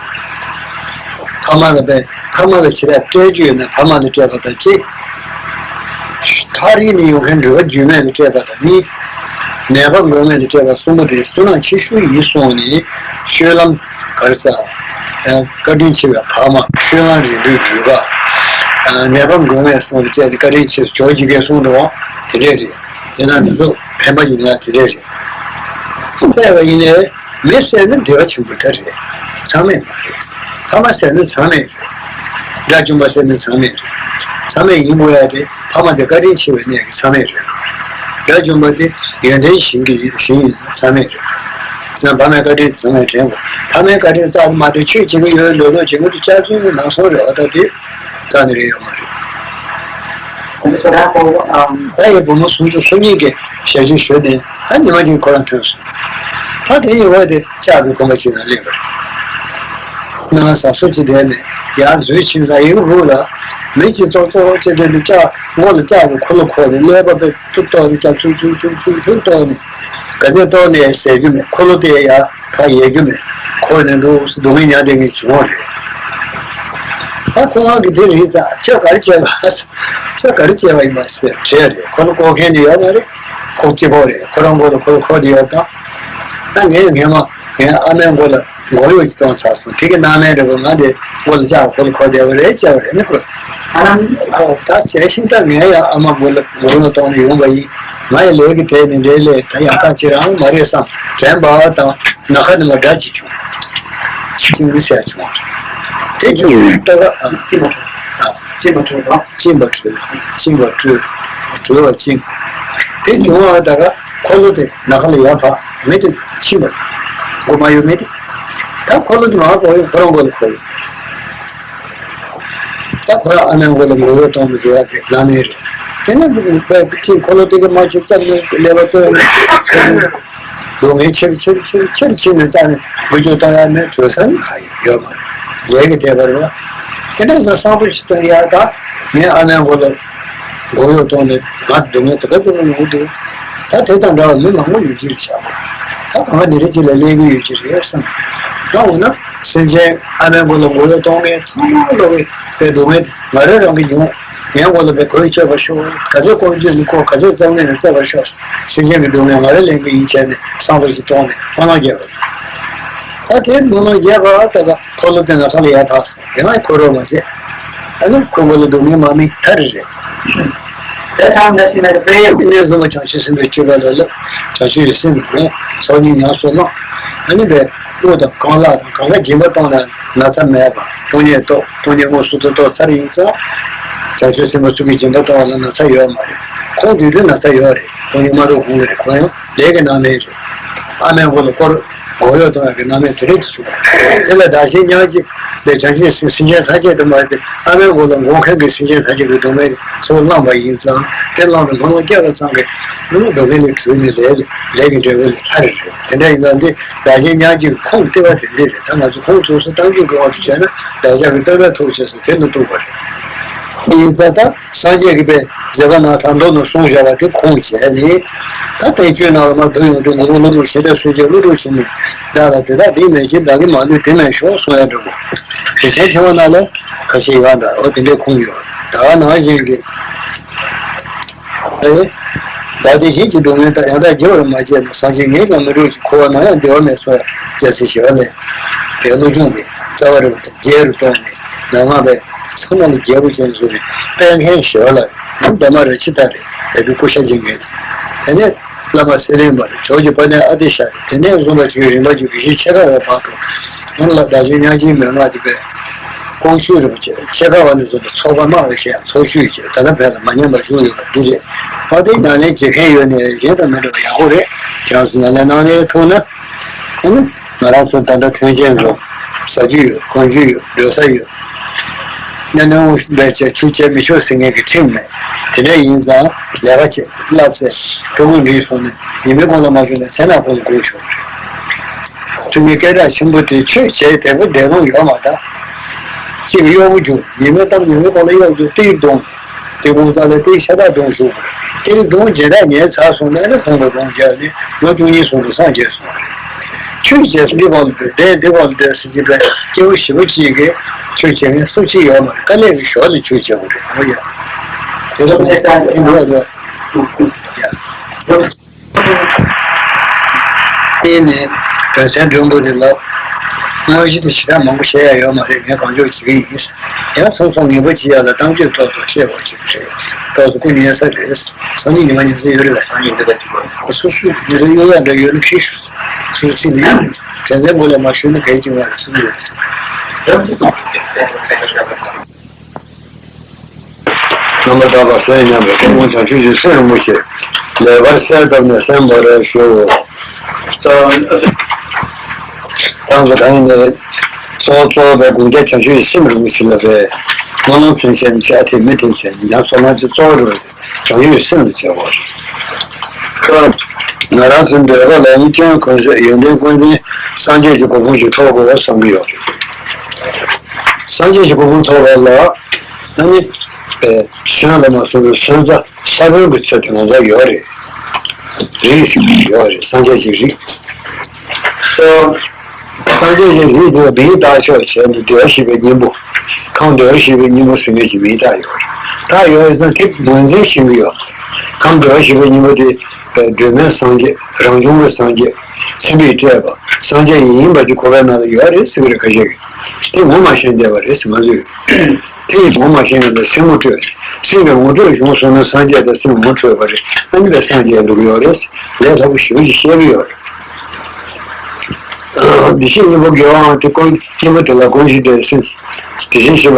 ཕ་མ་ལ་བས། ཕ་མ་ལ་ཞེ་དྲག་སྤྲད་རྒྱུ་ཡོད་ན་ཕ་མ་ལ་སྤྲད་པ་དང་གཅིག་ཐག་རིང་ནས་ཡོང་མཁན་འགྲུལ་པ་རྒྱུས་མེད་ལ་སྤྲད་པ་དང་གཉིས། ནད་པ་མགོན་མེད་ལ་སྤྲད་པ་གསུམ་པོ་དེ་སུན་སྣང་ཆེ་ཤོས་ཡིན་གསུངས་ནས། སྤྱོད་ལམ་ག་རེ་ཟ། བཀའ་དྲིན་ཆེ་བའི་ཕ་མ། སྤྱོད་ལམ་རིགས་པའི་འགྲུལ་པ། ནད་པ་མགོན་མེད་གསུམ་ལ་སྤྲད་ནས་བཀའ་དྲིན་ཆེ་ཟེར་ཇོ་བོ་རྗེ་རྒན་གསུངས་འདུག་དེ་འདྲས་རེད། དེ་དང་དེ་ཚོ་ཕན་པ་ཡིན་ན་དེ་འདྲས་རེད། བལྟས་པ་ཡིན་ནའི། མི་བསད་ན་བདེ་བ་ཆེན་པོ་ད་རེད། མཚམས་མེད་མ་རེད། ཕ་མ་བསད་ན་མཚམས་མེད་རེད། དགྲ་བཅོམ་པ་བསད་ན་མཚམས་མེད་རེད། མཚམས་མེད་ཡིན་དགོས་ཡ་དེ་ཕ་མ་དེ་བཀའ་དྲིན་ཆེ་བའི་གནས་ཀྱི་མཚམས་མེད་རེད། དགྲ་བཅོམ་པ་དེ་ཡོན་ཏན་ཞིང་གི་ཞིང་ཡིན་མཚམས་མེད་རེད། བསམ་ཕ་མའི་བཀའ་དྲིན་མཚམས་མེད་དྲན་དགོས། ཕ་མའི་བཀའ་དྲིན་རྩ་ནས་མ་དྲན། ཆོས་བྱེད་ཀྱི་ཡོད་ལོ་ལོ་བྱེད་ཀྱི་འདུག་ཅག་ཚོའི་ནང་སོང་རེད་བ། ད་དེ་རྩ་ནས་རེད་ཡོད་མ་རེད། ད་ཡི་བུ་མོ་སུམ་ཅུ་སོ་གཉིས་ཀྱི་ཞལ་ཆེམས་ཞུས་ནས་ད་ཉི་མ་གཅིག་ཁོ་རང་ཐོན་སོང་། ད་དེ་ཉི་མ་དེ་ལྕགས་ཀྱི་ཁང་པ་ཅིག་ནང་སླེབས་པ་རེད། ནང་ཟ་སོ་ཅིག་བསྡད་མེད། ཡར་འཛུལ་ཕྱིན་ཙང་ཡི་གེ་བུག་ལ་མི་གཅིག་ཙོག་ཙོག་ཅིག་བསྡད་འདུག་ལྕགས་མགོ་ལ་ལྕགས་ཀྱི་འཁོར་ལོ་འཁོར་ནས་ཀླད་པ་དཔེ་ཏུ་གཏོར་ནས་ལྕགས་ཆུ་ཆུ་ཆུ་ཆུ་ཆུ་གཏོར་ནས་ག་ཚད་གཏོར་ནས་ཟེར་རྒྱུ་མེད། འཁོར་ལོ་དེ་ཡར་ཕར་ཡལ་རྒྱུ་མེད། འཁོར་ནས་འདུག་སྡུག་བསྔལ་མྱངས་བསྡད་མཁན་བྱུང་བ་རེད། ད་ཁོ་རང་གིས་དེ་རིག་ཙང་ཁྱོད་ག་རེ་བྱས་པ། ཁྱོད་ག་རེ་བྱས་པ་ཡིན་པ་ཟེར་དྲིས་རེད། ཁོ་ལ་བསྐོར་མཁན་དེ་ཡོད་མ་རེད། ཁོ་གཅིག་པོ་རེད། ཁོ་རང་མགོ་ལ་ཁོ་ལ་འཁོར་དེ་ཡོད་དང་། ད་ངས་སྔན་མ་ངའི་ཨ་མའི་མགོ་ལ་མགོ་གཡོག་ཅིག་གཏོང་ཚར་སོང་། དེ་གི་ནང་མའི་རེད་པ། ང་དེ་མགོ་ལ་ལྕགས་ཁོ་ལ་འཁོར་བསྡད་པ་རེད་བྱས་པ་རེད། ནི་ཁོ་ཨ་ད་བྱས་ཤིང་ད་ངས་ཡང་ཨ་མ་མགོ་ལ་མགོ་གཡོག་གཏོང་ནས་ཡོང་པ་ཡིན། ང་ཡི་ལས་ཀྱི་དེ་ནི་འདི་ལས་ད་ཡག་ཐག་ཅིག་རང་མ་རེད་བསམ་དྲན་པ་དང་ནམ་མཁའ་ནང་ལ་སྒྲ་ཅིག་བྱུང་། ཅིང་ཟེར་བྱུང་། དེ་བྱུང་ལྟ་བ་ཨ་ཅི་མ་ཨ་ཅི་མ་གྲོལ་བ། ཅིང་བ་གྲོལ། ཅིང་བ་གྲོལ། གྲོལ་བ་ཅིང་། དེ་བྱུང་བ་ད་ག་འཁོར་ལོ་དེ་ནམ་མཁའ་ལ་ཡར་འཕགས། མི་དེ་ཕྱིན་པ་རེད། མགོ་མ་ཡོད་མི་དེ། ད་འཁོར་ལོ་དེ་མར་འཕགས་ཡོང་ཁོ་རང་མགོ་ལ་འཁོར་ཡོང་། ད་ཁོ་རང་ཨ་མའི་མགོ་ལ་མགོ་གཡོག་གཏོང་དུ་བསྡད་ཡག་གི་ལམ་མེད་རེད། དེ་ནས་འཁོར་ལོ་དེ་གི་མ་ཅིག་བཙབ་ནས་ཀླད་པ་བཙོས་ནས་སྡུག་བསྔལ་ཆེ་རུ་ཆེ་རུ་ཆེ་རུ་ཆེ་རུ་ཕྱིན་ནས་རྩ་ནས་འགུལ་སྐྱོད་གཏོང་ཡག་མེད། གྲོལ་ས་ནི་གང་ཡང་ཡོད་མ་རེད། ལས་ཀྱི་བསྡད་པ་རེད་བ། དེ་འདྲ་ཡིན་ཙང་གསང་པོ་ཞིག་ཏུ་ཡར་ད་ངའི་ཨ་མའི་མགོ་ལ་མགོ་གཡོག་གཏོང་ནས་ང་སྡུག་བསྔལ་དེ་ག་ཚོད་ཡོང་གི་འདུག་ད་དེ་དང་འདྲ་བ་མི་མང་པོ་ཡོད་ཀྱི་རེད་བྱ་བ། ད་གང་ག་འདི་འདྲ་ཅིག་ལ་སླེབས་ཀྱི་ཡོད་ཀྱི་རེད་བསམ། ད་འོ་ན་སེམས་ཅན་ཨ་མའི་མགོ་ལ་མགོ་གཡོག་གཏོང་མཁན་ཚང་མ་ལོག་གི་པའི་སྡུག་བསྔལ་དེ་ང་རང་རང་གིས་མྱོང་། ངའི་མགོ་ལ་པའི་གོས་གཅོད་པར་ཤོག་ག་ཚོད་ལྐོག་ཇུས་ནས་བསྐོར། ག་ཚོད་རྩོམ་ནས་བརྩད་པར་ཤོག་སེམས་ཅན་གྱི་སྡུག་བསྔལ་ང་རང་ལེན་གྱི་ཡིན་བྱས་ནས་བསམ་བློ་ཞིག་གཏོང་ནས་སྨོན་ལམ་རྒྱབ་པ་རེད། ད་དེ་སྨོན་ལམ་རྒྱབ་པ་ད་ག་འཁོར་ལོ་དེ་ནམ་མཁའ་ལ་ཡར་འཕགས་སོང་། ཡང་འཁོར་རོགས་མ་བྱེད། ཨ་ནི་ཁོ་མགོ་ལ་སྡུག་བསྔལ་མ་མི་ཐར་རེད། That time that he made a prayer. གནས་གསུམ་པ་བྱང་ཆུབ་སེམས་དཔའི་སྤྱོད་པ་ལ་བསླབ། བྱང་ཆུབ་ཀྱི་སེམས་སྒོམ། ཚོགས་གཉིས་ཉམས་སུ་བླང་། ཨ་ནི་བས་དབུགས་དང་རྐང་ལག་དང་གང་ག་སྦྱིན་པ་བཏང་ན་ན་ཚ་མེད་པ། སྟོང་ཉིད་རྟོགས། སྟོང་ཉིད་དངོས་སུ་ཐོབ། ཐོབ་ཚར་ཡིན་ཙང་། བྱང་ཆུབ་སེམས་དཔའ་གསུམ་གྱི་སྦྱིན་པ་བཏང་བ་ལ་ན་ཚ་ཡོད་མ་རེད། ཁོང་དུས་དུས་ན་ཚ་ཡོད་རེད། སྟོང་ཉིད་མ་རྟོགས་གོང་གི་རེད། ཁོང་ཡང་ལས་ཀྱི་ནང་མེད་རེད། ཨ་མའི་མགོ་ལ་བསྐོར། གོ་ཡོད་དང་གི་རྣམ་སྨིན་དེ་རིགས་ཀྱི་བྱུང་། དེ་ལ་བདག་གཞན་མྱང་འདས་ལས་བྱང་ཆུབ་སེམས་སེམས་ཅན་ཐམས་ཅད་དུ་མ་སྟེ་ཨ་མའི་མགོ་ལ་འགོ་མཁན་གྱི་སེམས་ཅན་ཐམས་ཅད་ཀྱི་སྡུག་བསྔལ་ཚུར་བླངས་པ་ཡིན་ཙང་། དེ་བླངས་ནས་ལྷུང་ལ་བསྐྱལ་བ་ཙམ་གྱིས་ནི་སྡུག་བསྔལ་ལས་གྲོལ་ནས་ལས་ལས་ཀྱི་འབྲས་བུ་ལ་ཐར་རེད། དེ་འདྲ་ཡིན་ཙང་འདི་བདག་གཞན་མྱང་འདས་ཀྱི་ཁུངས་ལྟེ་བ་དེ་འདི་རེད། ད་ང་ཚོ་ཁུངས་གཙོ་བོ་གཏམ་རྒྱུད་ཀྱི་དབང་དུ་བྱས་ན་བདག་ཅག་གི་སྟོན་པའི་ཐུགས་བྱས་སོ་དེ་ལ་གཏུགས་པ་རེད། ཡིན་ཙང་ད། སངས་རྒྱས་ཀྱིས་པའི་མཛད་པ་རྣམ་ཐར་མདོ་ནང་གསུངས་བཞག་པ་དེ་ཁུངས་བྱས་ནས། ད་བསྟན་བཅོས་ནང་ལ་མར་བསྡུ་ཡོང་དུས་མགོན་པོ་ཀླུ་སྒྲུབ་ཞི་བདེ་གསོལ་མཆེད་ཀླུ་སྒྲུབ་ཆེན་མོས་བདག་ལ་དེ་དག་བདེན་མེད་ཅིང་བདག་གིས་མ་ལུས་བདེན་མེད་ཤོག་གསུང་ཡ་འདྲ་པོ། རིག་ཚན་ཆེ་བ་ནང་ལ་ཁ་ཤས་ཡོད་འདྲ། འོ་དེ་འདྲའི་ཁུངས་ཡོད། ད་ག་ནང་བཞིན་གྱི་ཨེ། བདག་བདེ་གཤེགས་ཀྱི་སྡུག་བསྔལ་དག་ཡང་དག་བརྗེད་པར་མ་བྱས་ན། སངས་རྒྱས་ངས་ཀྱང་མི་འགྲུབ་ཅིང་། འཁོར་བ་ནམ་ཡང་བདེ་བ་མེད་གསུང་ཡ། རྒྱལ་སྲས་ཞི་བ་ལྷས་དེ་བློ་སྦྱོང་གི་རྩ་བ་རིམ་པ་དང་རྒྱས་རུ་གཏོང་ནས་མན་ངག་པའི་ཚང་མ་ལ་རྒྱལ་པོ་ཅན་བཟོ་བའི་དཔལ་མཁན་ཞི་བ་ལྷ་རེད། འདན་མ་ར་ཅི་ཏ་རེད། བོད་ཀྱི་སྐུ་ཤ་འཇིན་མཁན་དེ། དེ་ནས་བླ་མ་སེ་ལེན་པ་རེད། ཇོ་བོ་རྗེ་དཔལ་ལྡན་ཨ་ཏི་ཤ་རེད། དེ་ནས་བཟུང་བ་ཅིག་རིམ་པ་ཅིག་དགེ་བཤེས་ཆེ་ཁ་བ་བར་དུ་ཡང་ལ་བདག་གཞན་མྱང་འདས་མན་ངག་དེ་པའི་ཀོང་ཇོ་རིན་པོ་ཆེ་ཆེ་ཁ་བ་ནས་བཟུང་བའི་ཚོགས་པ་དམག་ལ་ཞེས་ཡང་ཚོགས་ཞུས་ཀྱི་ད་ལྟ་བོད་ལ་མ་ཉམས་པར་བཞུགས་ཡོད་པ་འདི་རེད། འོ་དེ་ཉམས་ལེན་བྱེད་མཁན་ཡོད་ནས་གཞན་དང་མི་འདྲ་བ་ཡག་པོ་རེད། ཁྱེད་རང་ཚོ་ཉམས་ལེན་གནང་ལེ་ཐུག་ན། ཨ་ནི་ང་རང་ཚོ་ད་ལྟ་མཐུན་རྐྱེན་བཟོ། ཟ་རྒྱུ་ཡོད། གོན་རྒྱུ་ཡོད། སྡོད་ས་ཡོད། གནས་སྣང་བས་བྱས་ཆོས་བྱས་མི་ཆོག་ཟེར་མཁན་གྱི་ཁྲིམས་མེད། དེ་འདྲ་ཡིན་ཙང་ལས་ཀ་བྱེད། བསླབ་ཚེ་སྐུ་ངོ་འགྲིག་སོང་ནས་ཉི་མའི་གུང་ལ་མ་བྱུང་ན་མཚན་ནག་གུང་ལ་དགོས་ཆོག་རེད། ཐུགས་ཀྱི་སྐད་གྲགས་ཆེན་པོ་དེ་ཆོས་བྱས་དེ་པོ་བདེ་སྟོང་ཡོད་མ་ད། གཅིག་གཡོག་པོ་རྒྱུག་ཉི་མའི་གཏམ་ཉི་མའི་གུང་ལ་གཡོག་རྒྱུག་ཏིལ་བརྡུང་། དེ་གུང་ཙམ་ལ་ཏིལ་ཤ་སྟག་བརྡུང་ཞུགས་པ་རེད། ཏིལ་བརྡུང་རྗེས་ད་ཉལ་ཚར་སོང་ནས་ནི་ཁོང་གི་དགོངས་རྒྱག་ནས་ལོ་བཅུ་གཉིས་སོང་དུ་སངས་རྒྱས་སོང་བ་རེད། ཆོས་བྱས་འདི་བར་དུ་བསྡད་འདི་བར་དུ་བསྡད་ཟེར་གྱི་པའི་སྐྱེ་བོ་ཞེ་པོ་གཅིག་གིས་ཆོས་བྱེད་མཁན་སུ་གཅིག་ཡོད་མ་རེད། དཀའ་ལས་ཀྱི་ཞོར་ནས་ཆོས་བྱེད་དགོས་རེད། འོ་ཡ། དེ་ལ་ནས་འདི་བར་དུ་ཡ། དེ་ནས་དོན་ཚན་བདུན་པོ་དེ་ལ་དངོས་གཞི་དེ་ཞེ་དྲག་མང་པོ་བཤད་ཡ་ཡོད་མ་རེད། ངས་གང་མགྱོགས་བྱེད་ཀྱི་ཡིན། ཡང་སོང་སོང་ངེས་པ་ཅི་ཡ་ལ་གཏམ་བརྗོད་ཐོག་ཏུ་བཤད་པ་ཅིག་རེད། ཏོག་ཙམ་སྐུ་ཉལ་ས་རེད། སང་ཉིན་ཉི་མ་ཉལ་ས་ཡོད་རེད་པས། སང་ཉིན་འདི་ལ་ཅིག་སོ་སོའི་མི་རེ་གཡོ་ཡ་འདྲ་ཡོད་ན་ཁྱེད་ཞུ། སོ་སོའི་ལས་དོན་ཚན་པོ་ལ་མ་ཞུས་ན་གལ་ཆེ་བ་རེད་གསུངས་ཡོད་རེད། རྣམ་པར་དག་པ་སེམས་མཉམ་པའི་སྐུ་ངོ་བྱང་ཆུབ་ཀྱི་སེམས་རིན་པོ་ཆེ་ལེགས་པར་གསལ་བཏབ་ནས་གསན་པར་ཞུ། ཏང་གི་རང་ནས་གཙོ་གཙོ་བའི་དགོངས་རྒྱ་བྱང་ཆུབ་ཀྱི་སེམས་རིན་པོ་ཆེ་ལ་རེད། སྨོན་ལམ་ཚུན་ཆད་ནས་ཆ་ཐེ་མི་ཐེ་བྱས་ནས་ཡང་སོ་ལྔ་ཅིག་གཙོ་བོ་རེད། བྱང་ཆུབ་ཀྱི་སེམས་ལ་བྱ་བ་རེད། ང་རང་ཚོའི་འདོད་པ་ལ་ནི་སྐྱོན་ཀུན་ཟད་ཡོན་ཏན་ཀུན་ལྡན་སངས་རྒྱས་ཀྱི་གོ་འཕང་ཞིག་ཐོབ་དགོས་བསམ་གྱི་ཡོད་རེད། སངས་རྒྱས་ཀྱི་གོ་འཕང་ཐོབ་པ་ལ། ཨ་ནི། ཨེ། གཞན་ལ་མ་སོགས་པའི་སོན་རྩ་ས་བོན་གྱི་ཚུལ་དུ་ང་ཚོ་ཡོད་རེད། རིགས་ཤིག་ཡོད་རེད། སངས་རྒྱས་ཀྱི་རིགས། སངས་རྒྱས་ཀྱི་རིགས་དེ་ལ་མིང་བཏགས་ཆོག་བྱས་ནས་བདེ་བར་གཤེགས་པའི་སྙིང་པོ། ཁམས་བདེ་བར་གཤེགས་པའི་སྙིང་པོ་ཟེར་མཁན་གྱི་མིང་བཏགས་ཡོད་རེད། བཏགས་ཡོད་ཙང་དེ་ངོས་འཛིན་ཤེས་ཀྱི་ཡོད། ཁམས་བདེ་བར་གཤེགས་པའི་སྙིང་པོ་དེ་གདོད་མའི་སངས་རྒྱས། རང་བྱུང་གི་སངས་རྒྱས། སེམས་དཔས་སྤྲད་པ། སངས་རྒྱས་ཡིན་པ་དེ་ཁོ་པའི་ནང་ལ་ཡོད་རེད་ཟེར་གྱི་རེད། ཁ་ཤས་ཀྱིས་དེ་ངོ་མ་ཤེས་བསྡད་པ་རེད་ཟེར། ང་ཚོས་དེ་ཡི་ངོ་མ་ཤེས་ན་ལ་སེམས་ངོ་སྤྲོད། སེམས་ཀྱི་ངོ་སྤྲོད་བྱུང་སོང་ན་སངས་རྒྱས་དང་སེམས་ངོ་འཕྲོད་པ་རེད། ཨ་ནི་ལ་སངས་རྒྱས་འདུག་ཡོད་རེད། ལས་སླ་པོ་ཞེ་པོ་ཅིག་བཤད་ཀྱི་ཡོད་རེད། བདེ་གཤེགས་སྙིང་པོ་དགེ་བའང་དེ་ཀུན། སྙིང་པོ་དེ་ལ་ཀུན་གཞི་འདྲེན་ཟེར། དེ་བཞིན་གཤེགས་པ་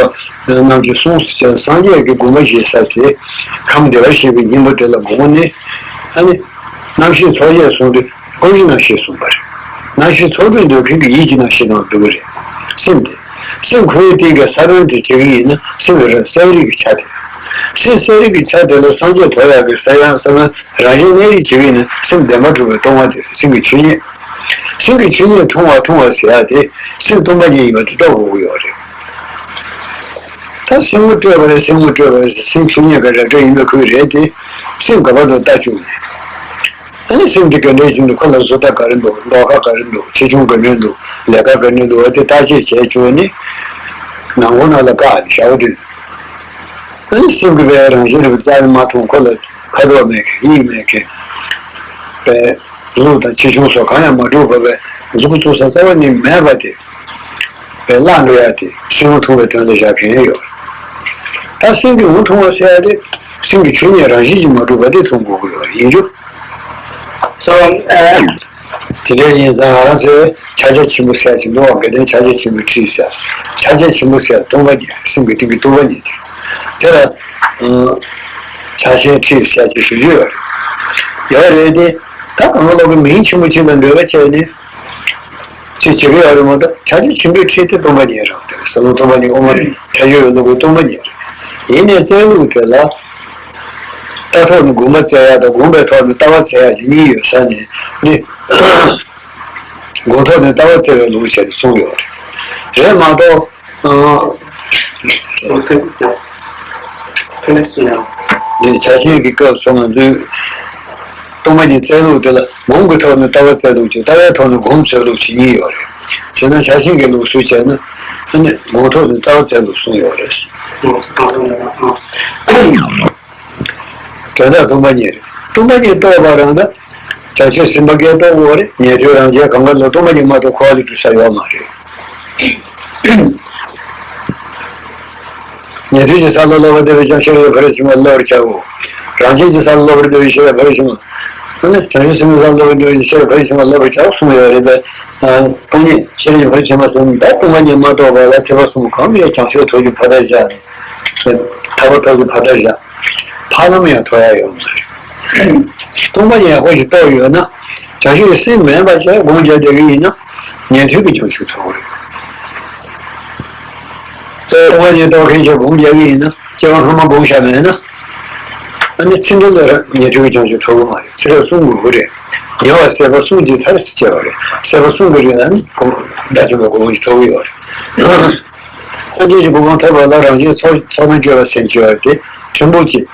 རྣམས་ཀྱིས་གསུངས་སོ་ཅེས། སངས་རྒྱས་ཀྱི་དགོངས་པ་བཞེས་ས་དེ་ཁམས་བདེ་བར་གཤེགས་པའི་སྙིང་པོ་དེ་ལ་མ་འོངས་ནས། ཨ་ནི། རྣམ་ཤེས་ཚོགས་བརྒྱད་གསུངས་དུས་ཀུན་གཞི་རྣམ་ཤེས་གསུངས་པ་རེད། རྣམ་ཤེས་ཚོགས་དྲུག་འདོད་མཁན་གྱི་ཡིད་ཀྱི་རྣམ་ཤེས་ནང་འདུ་གི་རེད། སེམས་དེ། སེམས་ཁོ་བོའི་སྟེང་གི་ས་བོན་དེ་བྱེད་ཀྱི་ཡིན་ན་སེམས་རིག་གསལ་རིག་གི་ཆ་དེ། སེམས་གསལ་རིག་གི་ཆ་དེ་ལ་སངས་རྒྱས་ཐོབ་ཡག་གི་ས་ཡང་ས་བོན་རང་བཞིན་གནས་རིག་བྱེད་ཀྱི་ཡིན་ན་སེམས་བདེན་པར་གྲུབ་པའི་སྟོང་པ་དེ་སེམས་ཀྱི་ཆོས་ཉིད། སེམས་ཀྱི་ཆོས་ཉིད་མཐོང་བ་མཐོང་བ་ཟེར་ཡག་དེ་སེམས་སྟོང་པ་ཉིད་ཡིན་པ་དེ་རྟོགས་དགོས་ཀྱི་ཡོད་རེད། ད་སེམས་ངོ་སྤྲོད་པ་རེད། སེམས་ངོ་སྤྲོད་པ་རེད། སེམས་ཆོས་ཉིད་ཀྱི་ར་སྤྲོད་ཡིན་པའི་ཁུལ་རེད་དེ། སེམས་ག་པར་དུ་ལྟ་བཅུག་ནས། ཨ་ནི་སེམས་དེ་ག་འདྲ་ཞིག་འདུག་ཁོ་ལ་བཟོ་ལྟ་ག་རེ་འདུག་ལྡོག་ཁ་ག་རེ་འདུག་ཆེ་ཆུང་ག་འདྲ་འདུག་ལས་ཀ་ག་འདྲ་འདུག་འོ་དེ་བརྟག་དཔྱད་བྱས་བཅུག་ནས། ནང་ཁོག་ནང་ལ་བཀག་ནས་བཞག་པ་དེ། ཨ་ནི་སེམས་ཀྱི་པའི་རང་བཞིན་རིག་པ་རྩ་ནས་མ་མཐོང་ཁོ་ལ་ཁ་དོག་མེད་མཁན་དབྱིབས་མེད་མཁན། པའི་གཟུགས་དང་ཆེ་ཆུང་སོགས་གང་ཡང་མ་གྲུབ་པ་བས་མཛུབ་གུ་བཙུགས་ས་རྩ་བ་ནས་མེད་པ་དེ། པའི་བརླག་འགྲོ་ཡ་དེ་སེམས་ངོ་མཐོང་བའི་དོན་ལ་བཞག་མཁན་ཡོད། ད་སེམས་ཀྱི་ངོ་མཐོང་བ་ཟེར་ཡ་དེ་སེམས་ཀྱི་ཆོས་ཉིད་རང་བཞིན་གྱིས་མ་གྲུབ་པ་དེ་མཐོང་དགོས་ཀྱི་ཡོད་ཡིན་རྒྱུ། སོ། དེ་འདྲ་ཡིན་ཙང་ང་རང་ཚོས་ཕྱག་རྒྱ་ཆེན་པོ་ཟེར་ཡ་ཅིག་འདུག་བ། དགེ་ལྡན་ཕྱག་རྒྱ་ཆེན་པོའི་ཁྲིད་ཟེར། ཕྱག་རྒྱ་ཆེན་པོ་ཟེར་ཡ་སྟོང་པ་ཉིད་སེམས་ཀྱི་སྟེང་གི་སྟོང་པ་ཉིད་དེ། དེ་ལ་ཕྱག་ཆེན་ཁྲིད་ཟེར་ཡ་ཅིག་ཞུ་རྒྱུ་ཡོད་རེད། ཡོད་རེད་དེ། ད་གང་ག་ལོག་གི་མིང་ཆེན་པོ་ཅིག་ལ་འདོད་པ་བྱས་ནས། དེ་བྱེད་ཀྱི་ཡོད་རེད་མ་གཏོགས། བྱ་བྱེད་ཆེན་པོའི་ཁྲིད་དེ་སྟོང་པ་ཉིད་རང་རེད། ཟབ་ལམ་སྟོང་པ་ཉིད་དབུ་མ་རེད། ཐལ་འགྱུར་བའི་བློ་ཀུན་སྟོང་པ་ཉིད་རེད། ཡིན་ནའི་རྩལ་ལུགས་དེ་ལ། རྟ་ཐོག་ནས་དགོངས་པ་བཙལ་ཡག་དང་དགོངས་པའི་ཐོག་ནས་ལྟ་བ་འཚོལ་ཡག་ཅིག་གཉིས་ཡོད་ས་ནས་འདི། དགོངས་ཐོག་ནས་ལྟ་བ་འཚོལ་བའི་ལུགས་བྱས་ནས་གསུངས་ཡོད་རེད། རེད་མ་གཏོགས། ཨ། འདི་བྱ་བྱེད་ཀྱི་སྐབས་སུ་ང་ཚོས་སྟོང་པ་ཉིད་བཙལ་ལུགས་དེ་ལ་སྒོམ་གྱི་ཐོག་ནས་ལྟ་བ་འཚོལ་ལུགས་ཅིག་ལྟ་བའི་ཐོག་ནས་སྒོམ་འཚོལ་ལུགས་ཅིག་གཉིས་ཡོད་རེད། བྱས་ན་བྱ་བྱེད་ཀྱི་ལུགས་སྲོལ་བྱས་ན་ཨ་ནི་སྒོམ་ཐོག་ནས་ལྟ་བ་འཚོལ་ལུགས་གསུངས་ཡོད་རེད། དོན་དག་སྟོང་པ་ཉིད་རེད། སྟོང་པ་ཉིད་རྟོགས་པ་རང་ད། བྱང་ཆུབ་སེམས་དཔའ་སྐད་རྟོགས་དགོས་རེད། ཉན་ཐོས་རང་རྒྱལ་གང་ག་ལ་སྟོང་པ་ཉིད་མ་གཏོགས་འཁོར་བ་ལས་གྲོལ་ས་ཡོད་མ་རེད། ཉན་ཐོས་ཀྱི་ས་ལ་སློབ་པར་འདོད་པས་ཀྱང་ཤེས་རབ་ཕར་ཕྱིན་པ་བསླབ་པར་བྱའོ། རང་རྒྱལ་གྱི་ས་ལ་སློབ་པར་འདོད་པས་ཤེས་རབ་ཕར་ཕྱིན་པ། ཨ་ནི་བྱང་ཆུབ་སེམས་དཔའི་ས་ལ་སློབ་པར་འདོད་པས་ཤེས་རབ་ཕར་ཕྱིན་པ་བསླབ་པར་བྱའོ་གསུངས་ཡོད་རེད་པས། སྟོང་ཉིད་ཤེས་རབ་ཕར་ཕྱིན་པ་ཟེར་ན་ད་སྟོང་པ་ཉིད་མ་རྟོགས་པ་ལ་ཐེག་པ་གསུམ་གང་གིས་བྱང་ཆུབ་ཐོབ་རྒྱུ་ཕར་བདའ་བཞག་ནས། ཐར་པ་ཐོབ་ཀྱི་ཕར་བདའ་བཞག་ཕར་ལམ་ཡང་ཐོབ་ཡ་ཡོད་མ་རེད། སྟོང་པ་ཉིད་ཡག་པོ་ཞིག་རྟོགས་ཡོད་ན། བྱང་ཆུབ་ཀྱི་སེམས་མེད་པ་བྱས་སྒོམ་རྒྱག་བསྡད་ཀྱི་ཡིན་ན། ཉན་ཐོས་ཀྱི་བྱང་ཆུབ་ཐོབ་ཀྱི་རེད། སྟོང་པ་ཉིད་རྟོགས་མཁན་ཞིག་སྒོམ་རྒྱག་གི་ཡིན་ན། སྐྱེ་བ་སྔ་མ་སྒོམ་བཞག་མེད་ན། ཨ་ནི་ཚེ་འདི་ལ་ཉན་ཐོས་ཀྱི་བྱང་ཆུབ་ཐོབ་ཀྱི་མ་རེད། ཚེ་རབས་གསུམ་དགོས་ཀྱི་རེད། ཉེ་བར་སྲེད་པ་གསུམ་གྱིས་མཐར་སྐྱེ་བ་རེད། སྲེད་པ་གསུམ་གྱི་རིང་ལ་ནི་དགྲ་བཅོམ་པའི་གོ་འཕང་ཞིག་ཐོབ་ཀྱི་ཡོད་རེད། སངས་རྒྱས་ཀྱི་གོ་འཕང་ཐོབ་པ་ལ་རང་གཞན་ཚོགས་ཚོགས་དང་བཅས་པ་སེམས་བསྐྱེད་པ་དེ་ཆེན་པོ་ཅིག་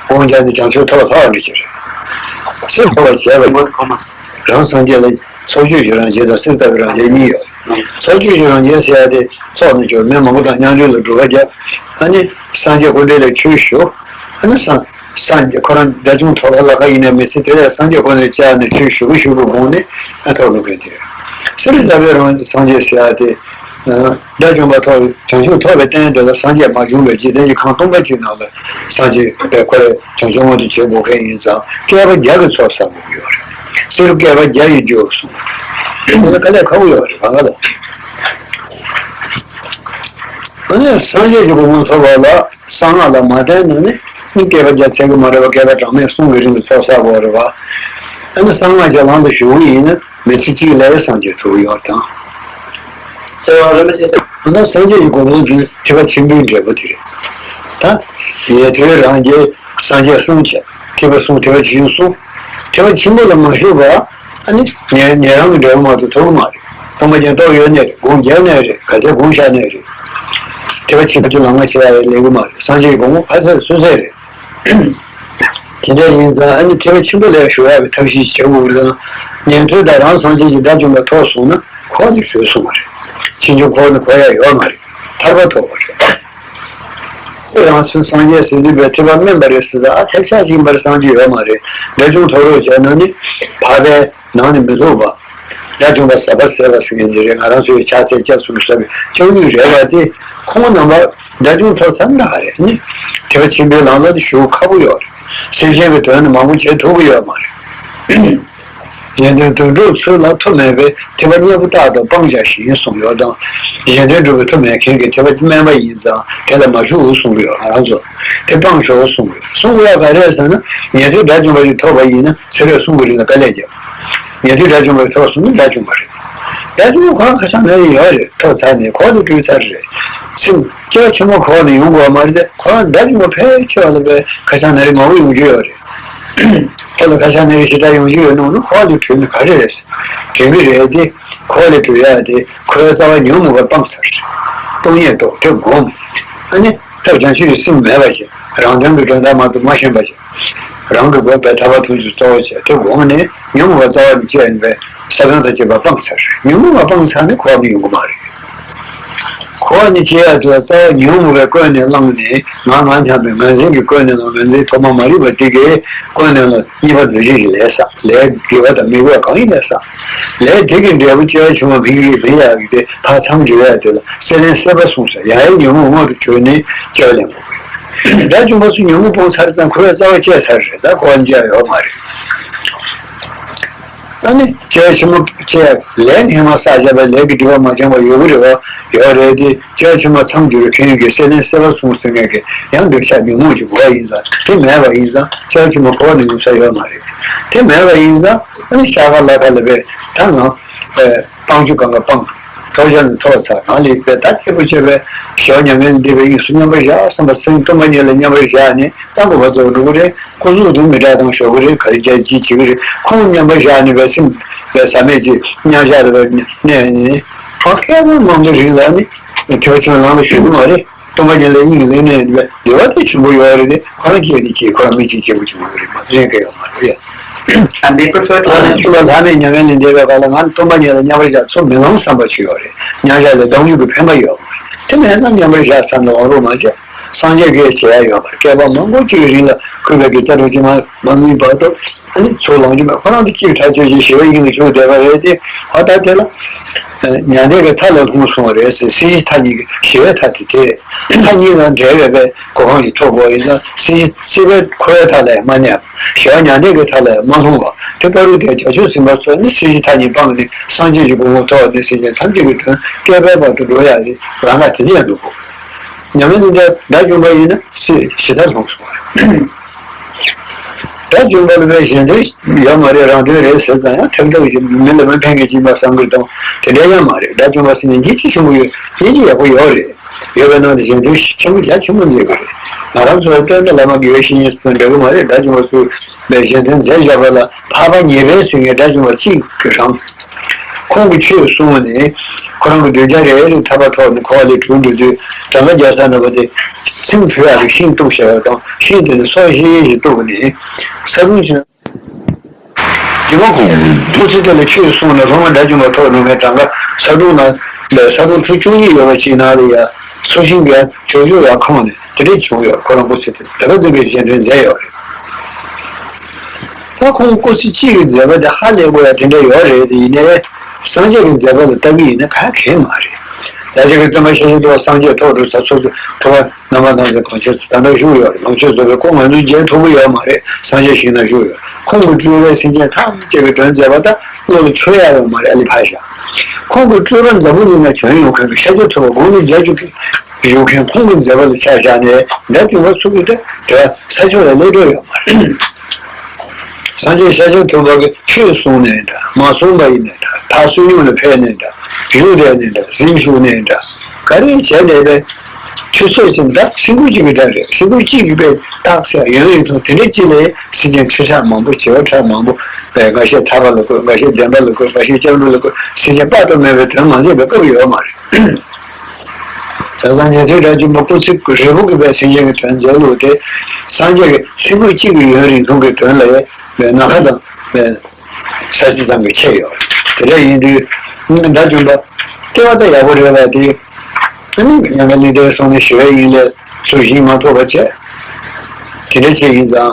དབང་བྱས་ནས་བྱང་ཆུབ་ཐོབ་པ་ལྷག་འདྲ་ཅིག་རེད། སེམས་ཐོབ་པར་བྱས་པ་ཡིན། རང་སངས་རྒྱས་ལ་ཚོགས་སྤྱོད་ཀྱི་རང་བཞིན་དང་གསེར་ལྟ་བུའི་རང་བཞིན་གཉིས་ཡོད། ཚོགས་སྤྱོད་ཀྱི་རང་བཞིན་ཟེར་ཡ་དེ་ཚོགས་ནས་བྱུང་མི་མང་པོ་དང་མཉམ་འབྲེལ་ལ་སྒྲུབ་པ་བརྒྱབ། ཨ་ནི་སངས་རྒྱས་སྐུ་འདྲ་ལ་ཆོས་ཞུ། ཨ་ནི་སངས་སངས་རྒྱས་ཁོ་རང་དགྲ་བཅོམ་ཐོབ་པ་ལ་ཁ་ཡིན་ན་མི་ཚེ་དེ་ལ་སངས་རྒྱས་ཁོ་ནས་བཅར་ནས་ཆོས་ཞུ་གི་ཞུ་གི་དགོངས་ནས་ཨ་ཐོབ་ལུགས་གན་དེ་རེད། གསེར་ལྟ་བུའི་རང་སངས་རྒྱས་ཟེར་ཡ་དེ། དགྲ་བཅོམ་པ་ཐོབ་བྱང་ཆུབ་ཐོབ་པའི་རྟེན་དེ་ལ་སངས་རྒྱས་མ་བྱུང་བའི་འཇིག་རྟེན་གྱི་ཁམས་སྟོང་པ་གཅིག་ནང་ལ་སངས་རྒྱས་པའི་ཁོ་རེ་བྱང་ཆུབ་མངོན་དུ་བྱེད་དགོས་མཁན་ཡིན་ཙང་བསྐལ་པ་བརྒྱ་གི་ཚོགས་བསགས་དགོས་ཀྱི་ཡོད་རེད། གསེར་བསྐལ་པ་བརྒྱ་ཡི་རྒྱུ་གསུངས། དེ་ལ་དཀའ་ལས་ཁག་པོ་ཡོད་རེད་གང་ག་ལ། ཨ་ནི་སངས་རྒྱས་ཀྱི་གོ་འཕང་ཐོབ་པ་ལ་གསང་སྔགས་ལ་མ་བརྟེན་ན་ནི་ནི་བསྐལ་པ་བརྒྱ་ཚད་ཀྱི་མ་རེད་པ། བསྐལ་པ་གྲངས་མེད་གསུམ་གྱི་རིང་ལ་ཚོགས་བསགས་དགོས་རེད་པ། ཨ་ནི་གསང་སྔགས་ཀྱི་ལམ་ལ་ཞུགས་ཡིན་ན། མི་ཚེ་གཅིག་ལ་སངས་རྒྱས་ཐུབ་ཡོད་དང་། རྩ་བ་རིན་པོ་ཆེ་ཟེར། ད་སངས་རྒྱས་ཀྱི་གོ་འཕང་དེ་ཐེག་པ་ཆེན་པོའི་འབྲས་བུ་དེ་རེད། ད་ཉན་ཐོས་རང་རྒྱལ་སངས་རྒྱས་གསུམ་བྱས། ཐེག་པ་གསུམ་ཐེག་པ་ཆེ་ཆུང་གསུམ། ཐེག་པ་ཆེན་པོ་ལ་མ་ཞུགས་པ་ཨ་ནི་ཉན་ཉན་རང་གི་འབྲས་བུ་མ་གཏོགས་ཐོབ་ཀྱི་མ་རེད། སྟོང་པ་ཉིད་རྟོགས་ཡོད་ནའི་རེད། སྒོམ་རྒྱག་ནའི་རེད། ག་ཚད་སྒོམ་བཞག་ནའི་རེད། ཐེག་པ་ཆེན་པོའི་ལམ་ཁ་ཕྱེ་ཡ་ཡང་ལེགས་ཀྱི་མ་རེད། སངས་རྒྱས་ཀྱི་གོ་འཕང་ཕ་ཚད་སུ་ཚད་རེད། དེ་འདྲ་ཡིན་ཙང་ཨ་ནི་ཐེག་པ་ཆེན་པོ་ལ་ཞུགས་ཡག་གི་ཐབས་ཤེས་བྱེད་དགོས་ཀྱི་རེད། ཉན་ཐོས་དང་རང་སངས་རྒྱས་ཀྱི་དགྲ་བཅོམ་པ་ཐོབ་སོང་ན་འཁོར་བ་ནས་གྲོལ་སོང་བ་རེད། ཕྱིས་འབྱུང་འཁོར་བ་ནས་འཁོར་ཡག་ཡོད་མ་རེད། ཐར་པ་ཐོབ་པ་རེད། ཁོ་རང་སངས་རྒྱས་ཟེར་དུས་པའི་ཐེག་པ་དམན་པ་རེད་ཟེར་ད་ཨ་ཐེག་ཆག་ཅིག་ཡིན་པར་སངས་རྒྱས་ཡོད་མ་རེད། དགྲ་བཅོམ་ཐོབ་རོགས་བྱས་ན་ནི་འཕགས་པའི་ནང་ནས་མི་ལྷུང་བ། དགྲ་བཅོམ་པ་ཟབ་པ་ཟད་པ་ཟེར་མཁན་འདི་རེད། ང་རང་ཚོའི་ཕྱག་འཚལ་སྐྱབས་སུ་མཆི་བའི་ལྕགས་ཀྱུ་རེད་པ་དེ་ཁོང་རྣམ་པ་དགྲ་བཅོམ་ཐོབ་ཚར་ན་ཧ་རེད་ནི། ཐེག་པ་ཆེན་པོའི་ལམ་ལ་ཞུགས་ཁག་པོ་ཡོད་རེད། སེམས་ཅན་གྱི་དོན་ནི་མང་པོ་བྱེད་ཐུབ་ཀྱི་ཡོད་མ་རེད། གཞན་དོན་དོན་གྲུབ་ཚུལ་ལ་ཐུབ་མེད་པས་ཐེག་པ་གཉེན་པོ་རྟག་ཏུ་སྤང་བྱ་ཞིང་གསུངས་ཡོད་ཙང་། གཞན་དོན་སྒྲུབ་པའི་ཐུབ་མེད་མཁན་གྱི་ཐེག་པ་དམན་པ་ཡིན་ཙང་དེ་ལ་མ་ཞུགས་གསུང་གི་ཡོད། ང་རང་ཚོ་དེ་སྤང་ཆོག་གསུང་གི་ཡོད། གསུང་གི་ཡོད་ག་རེ་ཟེར་ན་ཉན་ཐོས་དགྲ་བཅོམ་པ་ཞིག་ཐོབ་པ་ཡིན་ན་ཚེ་རབས་གསུམ་གྱི་རིང་ལ་དཀའ་ལས་རྒྱབ། ཉན་ཐོས་དགྲ་བཅོམ་པ་ཞིག་ཐོབ་སོང་ན་དགྲ་བཅོམ་པ་རེད། དགྲ་བཅོམ་པ་ཁོ་རང་ཁ་སང་ན་རེ་ཡོད་རེད། ཐོབ་ཚར་ནས་འཁོར་བ་ལས་གྲོལ་ཚར་རེད། སེམས་སྐྱེ་བ་ཆེན་པོ་འཁོར་བ་ནས་ཡོང་དགོས་པ་མ་རེད་དེ་ཁོ་རང་དགྲ་བཅོམ་པ་ཕལ་ཆེ་བ་ལ་བས་ཁ་སང་ན་རེ་མང་པོ་ཡོང་རྒྱུ་ཡོད་རེད། ཁོ་ལ་ཁ་སང་ན་རེ་ཞེ་དྲག་ཡོང་རྒྱུ་ཡོད་ནོ་ནི་འཁོར་བ་ལས་གྲོལ་ན་ག་རེ་རེད། དྲན་གི་རེད་དེ། འཁོར་བ་ལས་གྲོལ་ཡག་དེ་འཁོར་བའི་རྩ་བ་ཉོན་མོངས་པ་སྤངས་ཚར། སྟོང་ཉིད་རྟོགས་དེ་སྒོམ། ཨ་ནི་ཐབས་བྱང་ཆུབ་ཀྱི་སེམས་མེད་པ་ཞིག་རང་དོན་གྱི་དོན་དག་མ་གཏོགས་མ་ཤེས་པ་ཞིག་རང་གི་དགོས་པའི་ཐར་པ་ཐམས་ཅད་གཙོ་བོ་བྱས་དེ་སྒོམ་ནས་ཉོན་མོངས་པ་རྩ་བ་ནས་སྐྱེ་ཡིན་པས་ས་བོན་དང་བཅས་པ་སྤངས་ཚར། ཉོན་མོངས་པ་སྤངས་ཚར་ནས་འཁོར་བ་ནས་ཡོང་གི་མ་རེད། འཁོར་བ་ནས་སྐྱེ་ཡག་དེ་ལ་རྩ་བ་ཉོན་མོངས་པས་ཀུན་ནས་བསླངས་ནས་ང་ང་སྙམ་པའི་ངར་འཛིན་གྱིས་ཀུན་ནས་བསླངས་ངར་འཛིན་ཐོག་མ་མ་རིག་པ་དེ་གས་ཀུན་ནས་བསླངས། གཉིས་པ་འདུ་བྱེད་ཀྱི་ལས་བསགས། ལས་དགེ་བ་དང་མི་དགེ་བ་གང་ཡིན་ལས་བསགས། ལས་དེ་གི་འབྲས་བུ་སྐྱེ་བ་ཕྱི་མ་མི་དགེ་མི་ཡག་གི་དེ་ཕར་མཚམས་སྦྱོར་ཡག་དེ་ལ་སྲེད་ལེན་སྲེད་པ་གསུངས་ས། ཡང་ཡང་ཉོན་མོངས་སྔོན་དུ་གྱུར་ནས་སྐྱེ་བ་ལེན་དགོས། དགྲ་བཅོམ་པ་ཚོ་ཉོན་མོངས་སྤོང་ཚར་ཙང་འཁོར་བའི་རྩ་བ་བཅད་ཚར་རེད། ད་འཁོར་བ་འཇགས་ཡོད་མ་རེད། ཨ་ནི་སྐྱེ་བ་ཕྱི་མ་སྐྱེ་ལས་སྔ་མ་བསགས་བཞག་པའི་ལས་ཀྱི་སྒྲིབ་པ་མ་བྱང་བ་ཡོད་གི་རེད་བ། ཡོད་རེད་དེ། སྐྱེ་བ་ཕྱི་མ་མཚམས་སྦྱོར་མཁན་གྱི་སྲེད་ལེན་སྲེད་པ་གསུངས་ཟེར་མཁན་གྱི་ཡང་འདོད་ཆགས་ཉོན་མོངས་ཀྱི་སྒོ་ཡིན་ཙང་དེ་མེད་པ་ཡིན་ཙང་སྐྱེ་བ་ཕྱི་མ་འཁོར་བ་ནས་ཡོང་ས་ཡོད་མ་རེད། དེ་མེད་པ་ཡིན་ཙང་ཨ་ནི་ཤ་ཁ་ལ་ཁ་ལ་བས་ད་ང་། སྤང་ཆུ་གང་ག་སྤང་། ཐོག་ཆ་ནས་ཐོག་ཚར་ནང་ལས་པའི་ད་སྐྱིད་པོ་བྱས་པའི་ཞི་བ་མྱ་ངན་ལས་འདས་པའི་དབྱིངས་སུ་མཉམ་པར་བཞག་བསམ་པ་སེམས་སྟོང་པ་ཉིད་ལ་མཉམ་པར་བཞག་ནས་ད་གོ་བ་རྫོགས་འགྲོ་གི་རེད། སྐུ་གཟུགས་དུ་མི་དྲག་དང་ཞོག་གི་རེད། ག་རེ་བྱས་ཅི་བྱེད་ཀྱི་རེད། ཁོང་མཉམ་པར་བཞག་ནས་པའི་སེམས་པའི་ཟག་མེད་ཀྱི་མཉམ་བཞག་ལ་པའི་གནས་ནས་ཁོང་སྐལ་བ་མང་པོའི་རིང་ལ་ནི་ཐེག་པ་ཆེན་པོའི་ལམ་ལ་ཞུགས་ཀྱི་མ་རེད། སྟོང་པ་ཉིད་ལ་དབྱིངས་ལེན་ནས་བདེ་བ་དེ་ཆེན་པོ་ཡོད་རེད་དེ། ཁོ་རང་སྐྱེས་ནས་སྐྱེས། ཁོ་རང་མི་གཅིག་སྐྱེས་པོ་བྱུང་བ་རེད་མ་གཏོགས་གཞན་སྐྱེ་ཡོད་མ་རེད་ཡ། And they prefer to ལྷག་པར་ལྷ་མེད་མྱ་ངན་ལས་འདས་པའི་བར་ལ་ང་སྟོང་པ་ཉིད་ལ་མཉམ་པར་བཞག་ཚུར་མི་ལང་བསམ་པ་ཅིག་ཡོད་རེད། མཉམ་བཞག་ལས་ལྡང་ཡུལ་གྱི་ཕན་པ་ཡོད་མ་རེད། དེ་མེད་ཙང་མཉམ་པར་བཞག་བསམ་ནས་འོང་རོགས་མ་བྱེད། སངས་རྒྱས་ཀྱིས་བྱེད་ཡ་ཡོད་མ་རེད། བསྐལ་པ་མང་པོ་གཅིག་གི་རིང་ལ་བསྐུལ་བའི་དགེ་རྩ་རུ་ཅི་མ་མ་དམིགས་བར་དུ་ཨ་ནི་ཚུར་ལང་རྒྱུ་མེད། ཁོ་རང་དེ་གཅིག་ཐག་ཆོད་ཅིག་ཞི་བའི་དབྱིངས་ལ་བྱུང་བསྡད་པ་རེད་དེ། ཨ་ད་དེ་ལ་མྱང་འདས་ཀྱི་མཐའ་ལ་ལྷུང་སོང་བ་རེད་ཟེར། སྲིད་ཞིའི་མཐའ་གཉིས་ཀྱི་ཞི་བའི་མཐའ་དེ་དེ་རེད། མཐའ་གཉིས་ལ་འབྲེལ་བའི་པའི་གོ་འཕང་ཞིག་ཐོབ་དགོས་ཡིན་ཙང་སྲིད་ཞི་སྲིད་པའི་འཁོར་བའི་མཐའ་ལ་མ་གནས་པ། ཞི་བ་མྱང་འདས་ཀྱི་མཐའ་ལ་མ་ལྷུང་བ་དེ་ལྟ་བུ་དེ་བྱང་ཆུབ་སེམས་དཔའ་ཚོས་ནི་སྲིད་ཞིའི་མཐའ་གཉིས་སྤངས་ནས་སངས་རྒྱས་ཀྱི་གོ་འཕང་ཐོབ་ནས་སེམས་ཅན་ཐམས་ཅད་ཀྱི་དོན་བསྐལ་པའི་བར་དུ་འགྲོ་ཡ་ལས་ལམ་ཁ་དེ་ནས་འགྲོ་དགོས། མྱ་ངན་ལས་འདས་དགྲ་བཅོམ་པ་ཡིན་ན་སྲིད་ཞི་མཐར་ལྷུང་སོང་བ་རེད། དགྲ་བཅོམ་པ་ལ་བའི་གཞན་དོན་ཡོད་མ་རེད། རང་དོན་རེད་ཟེར་ཙང་ཡང་ཐེམ་ཐག་གིས་མི་ལ་མི་ཕན་མཁན་ཅིག་ཡིན་པ་བསམ་གྱི་འདུག་དེ་འདྲ་ཡང་མ་རེད། དགྲ་བཅོམ་པ་ཟེར་ནས་ཉེས་ཅི་ཆེན་པོ་ཡོད། ཉེས་ཅི་ཡག་པོ་ཡོད་རེད། ཡོད་པའི་ནང་དུ་གཞན་དོན་ཆེན་པོ་རྒྱ་ཆེན་པོ་མཛད་དགོས་རེད། ང་རང་ཚོ་ལ་སྟོན་པའི་བླ་མ་དགེ་བའི་བཤེས་གཉེན་ཚོ་འདྲ་གི་མ་རེད། དགྲ་བཅོམ་པ་ཚོ་བའི་གཞན་དོན་མཛད་བཞག་པ་ལ་འཕགས་པ་ཉེ་བའི་ཟེར་མཁན་དགྲ་བཅོམ་པ་གཅིག་གི་རང་། ཁོང་གིས་ཆོས་གསུངས་ནས་ཁོ་རང་གི་གདུལ་བྱ་རེ་རེ་ཐར་པ་ཐོབ་ནས་འཁོར་བ་ལས་གྲོལ་འགྲོ་དུས་གྲངས་ཀ་བརྒྱ་རྩ་འགྲོ་བ་དེ་ཚིམ་བྲོ་ཡག་གི་ཤིང་གཏུབ་བཞག་ཡག་དང་། ཤིང་དེ་ནི་སོ་བཞི་བཞི་གཏུབ་ནས་ས་དུང་ཆེན། དེ་མ་ཁོང་གིས་སྐུ་ཚེ་དེ་ལ་ཆོས་གསུངས་ནས་སློབ་མ་དགྲ་བཅོམ་པ་ཐོབ་འགྲོ་མཁན་གྲངས་ཀ་ས་དུང་ན་ལས་ས་དུང་ཁྲི་བཅུ་གཉིས་ཡོད་པ་ཅིག་ནང་ལ་ཡ་སོ་ཤིང་གི་བྱོ་བྱོ་ཡག་ཁོང་ནས། དེ་འདྲ་བྱུང་ཡོད། ཁོ་རང་སྐུ་ཚེ་དེ་ད་ག་ཙམ་གྱི་གཞན་དོན་མཛད་ཡོད་རེད། ད་ཁོང་སྐུ་ཚེ་གཅིག་གི་མཛད་པ་དེ་ཧ་ལས་དགོས་ཡ་དེ་འདྲ་ཡོད་རེད། དེ་ཡིན་ནའི་སངས་རྒྱས་ཀྱི་མཛད་པ་ལ་ལྟ་གི་ཡིན་ན་ག་གེ་མ་རེད། ད་ཅིག་གི་སྟོན་པ་ཤཱཀྱ་ཐུབ་པ་སངས་རྒྱས་ཐོག་ཏུ་ས་སོ་སོ་ཐུབ་པ་རྣམ་པར་སྣང་མཛད་གང་བྱས་སུ་ད་ལྟ་བཞུགས་ཡོད་རེད། ལོངས་སྤྱོད་རྫོགས་པའི་སྐུ་ང་ཚོས་མཇལ་ཐུབ་ཀྱི་ཡོད་མ་རེད། སངས་རྒྱས་ཞིང་ན་བཞུགས་ཡོད། ཁོང་གི་སྤྲུལ་པས་སེམས་ཅན་ཐམས་ཅད་ཀྱི་དོན་མཛད་པ་ད་བློ་ལ་འཆར་ཡ་ཡོད་མ་རེད། ཨ་ལི་ཕ་ཤ། ཁོང་གི་སྤྲུལ་པ་འཛམ་བུ་གླིང་ན་བྱོན་ཡོང་མཁན་གྱི་ཤཱཀྱ་ཐུབ་པ་དགུང་ལོ་བརྒྱད་ཅུ་གི་བཞུགས་མཁན་ཁོང་གི་མཛད་པ་ལ་ཆ་བཞག་ནས་དགྲ་བཅོམ་པ་ཚོ་གི་དེ་དེ་བ་ས་ཕྱོགས་ལ་སླེབས་འགྲོ་ཡོད་མ་རེད། སངས་རྒྱས་ཤཱཀྱ་ཐུབ་པ་གི་ཆོས་གསུངས་ནས་འདྲ་མ་གསུངས་པ་ཡིན་ནས་འདྲ་ཕར་བསོད་སྙོམས་ལ་ཕེབས་ནས་འདྲ་བཞུགས་བསྡད་ནས་འདྲ་གཟིམ་བཞུགས་ནས་འདྲ་ག་རེ་བྱས་ནས་པའི་ཆུ་ཚོད་ཟིན་ད་སེམས་ཁུར་གཅིག་གི་འདྲ་རེད། སེམས་ཁུར་གཅིག་གི་པའི་རྟགས་ཟེར་ཡོན་རིན་ཐུང་དེ་འདྲ་གཅིག་ལས་སེམས་ཅན་ཁྲི་ཕྲག་མང་པོ་བྱེ་བ་ཕྲག་མང་པོ་པའི་འགའ་ཤས་ཐར་པ་ལ་བཀོད། འགའ་ཤས་བདེན་པ་ལ་བཀོད། འགའ་ཤས་སྐྱབས་འགྲོ་ལ་བཀོད། སེམས་ཅན་དཔག་ཏུ་མེད་པའི་དོན་མ་མཛད་པའི་སྐབས་ཡོད་མ་རེད། བྱས་ཙང་ཉན་ཐོས་དགྲ་བཅོམ་པ་སྐུ་ཚེ་རིལ་པོ་གི་པའི་སེམས་ཅན་གྱི་དོན་མཛད་ལུགས་དེ་སངས་རྒྱས་ཀྱི་སེམས་ཁུར་གཅིག་གི་ཡོན་རིན་ཐུང་གི་དོན་ལ་ཡང་ནམ་མཁའ་དང་ས་གཞི་ཙམ་གྱི་ཁྱད་ཡོད་རེད། དེ་འདྲ་ཡིན་དུས་དགྲ་བཅོམ་པ་སྐྱེ་བ་ད་ཡག་པོ་རེད་པ་དེ། ཨ་ནི་མྱ་ངན་ལས་འདས་སོང་ནས་ཞི་བའི་དབྱིངས་ལས་ཚུར་ཞིང་མ་ཐོབ་པ་བྱས། དེ་འདྲ་བྱས་ཡིན་ཙང་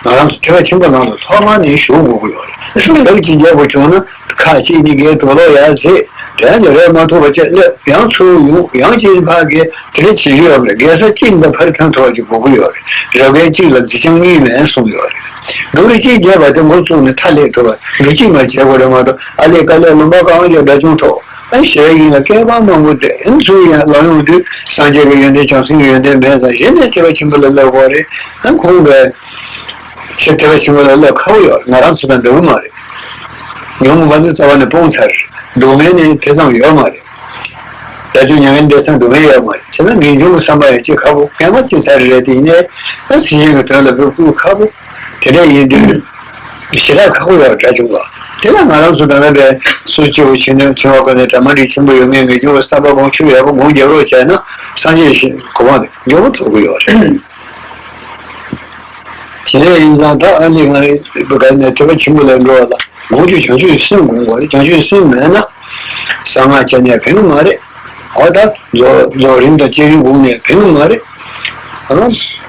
ང་རང་ཚོ་ཐེག་པ་ཆེན་པོའི་ལམ་ལ་ཐོག་མར་ནས་ཞུགས་དགོས་ཀྱི་ཡོད་རེད། ལབ་ཅིག་བརྒྱབ་པ་བྱུང་ན་ཁ་གཅིག་གཉིས་ཀའི་དུག་ལོག་ཡར་བྱེད། དེ་ཡང་རེད་མ་ཐུབ་པ་བྱས་སླེབས་ཡང་ཚུར་ཡོང་ཡང་གཅིག་ཕར་གས་དེ་འདྲ་བྱེད་རྒྱུ་ཡོད་མ་རེད། རྒས་ས་གཅིག་འདི་ཕར་ཐོན་ཐུབ་པ་ཅིག་དགོས་ཀྱི་ཡོད་རེད། རབ་རྒས་གཅིག་ལ་མཛེ་ལྕམ་གཉིས་མེད་གསུངས་ཡོད་རེད། སྡུག་རུས་གཅིག་བརྒྱབ་པ་དེ་འགོ་བཙུགས་ནས་མཐའ་སླེབས་ཐུབ་པ་འགྲོ་གཅིག་མ་བྱེད་དགོས་རེད་མ་གཏོགས་ཨ་ལས་ཀ་ལས་ལུང་པ་གང་ཡང་དགྲ་བཅོམ་ཐོག་ཨ་ཞེས་ཡིན་ལ་བསྐལ་པ་མང་པོ་དེ་ཨ་ཚུར་ཡང་ལོག་ཡོང་དུས་སངས་རྒྱས་ཀྱི་ཡོན་ཏན་བྱང་སེམས་ཀྱི་ཡོན་ཏན་མེད་ཙང་གཞི་ནས་ཐེག་པ་ཆེན་པོ་ལ་སླེབས་དགོས་རེད། ཨ་ཁོང་གིས་ཆེས་ཐེག་པ་ཆེན་པོ་ལ་སླེབས་ཁག་པོ་ཡོད། ང་རང་ཚོ་དང་འདྲ་བོ་མ་རེད། ཉོན་མོངས་པ་ནི་རྩ་བ་ནས་སྤོང་ཚར། སྡུག་བསྔལ་ནི་དེ་ཙམ་ཡོད་མ་རེད། དགྲ་བཅོམ་མྱ་ངན་འདས་ས་སྡུག་བསྔལ་ཡོད་མ་རེད། བྱས་ན་ངེས་འབྱུང་གི་བསམ་པ་ཡང་སྐྱེ་ཁག་པོ། ངན་པ་སྐྱེ་ཚར་རེད། དེ་ཡིན་ནའི་ཨ་སེམས་ཅན་གྱི་དོན་ལ་འབད་བསྐུལ་ཁག་པོ། དེ་འདྲ་ཡིན་དུས་ཞེ་དྲག་ཁག་པོ་ཡོད་དགྲ་བཅོམ་པ། དེ་ལ་ང་རང་ཚོ་ད་ལྟ་བའི་སུ་སྐྱེ་བོ་ཆེ་འབྲིང་ཆེ་བ་ཀ་ནས་གྲ་མ་འགྲིག་ཆེན་པོ་ཡོད་མཁན་ངེས་འབྱུང་གི་བསམ་པ་སྒོམ་ཆོས་ཡག་པོ་སྒོམ་རྒྱབ་རོགས་བྱས་ན་སངས་རྒྱས་ཞིག་གོ་འཕང་དེ་མགྱོགས་པོ་ཐོབ་ཀྱི་ཡོད་རེད། དེ་འདྲ་ཡིན་ཙང་ད་ཨ་ནི་ང་རང་ཚོ་ག་ནས་ཐེག་པ་ཆེན་པོ་ལ་འགྲོ་བ་ལ་སྒོམ་རྒྱུ་བྱང་ཆུབ་སེམས་སྒོམ་དགོས་རེད། བྱང་ཆུབ་སེམས་མེད་ན་གསང་སྔགས་སྤྱད་ནས་ཕན་གི་མ་རེད། འོ་ད་རྫོགས་རྫོགས་རིམ་དང་བསྐྱེད་རིམ་སྒོམ་ནས་ཕན་གི་མ་རེད། ཨ་ནི་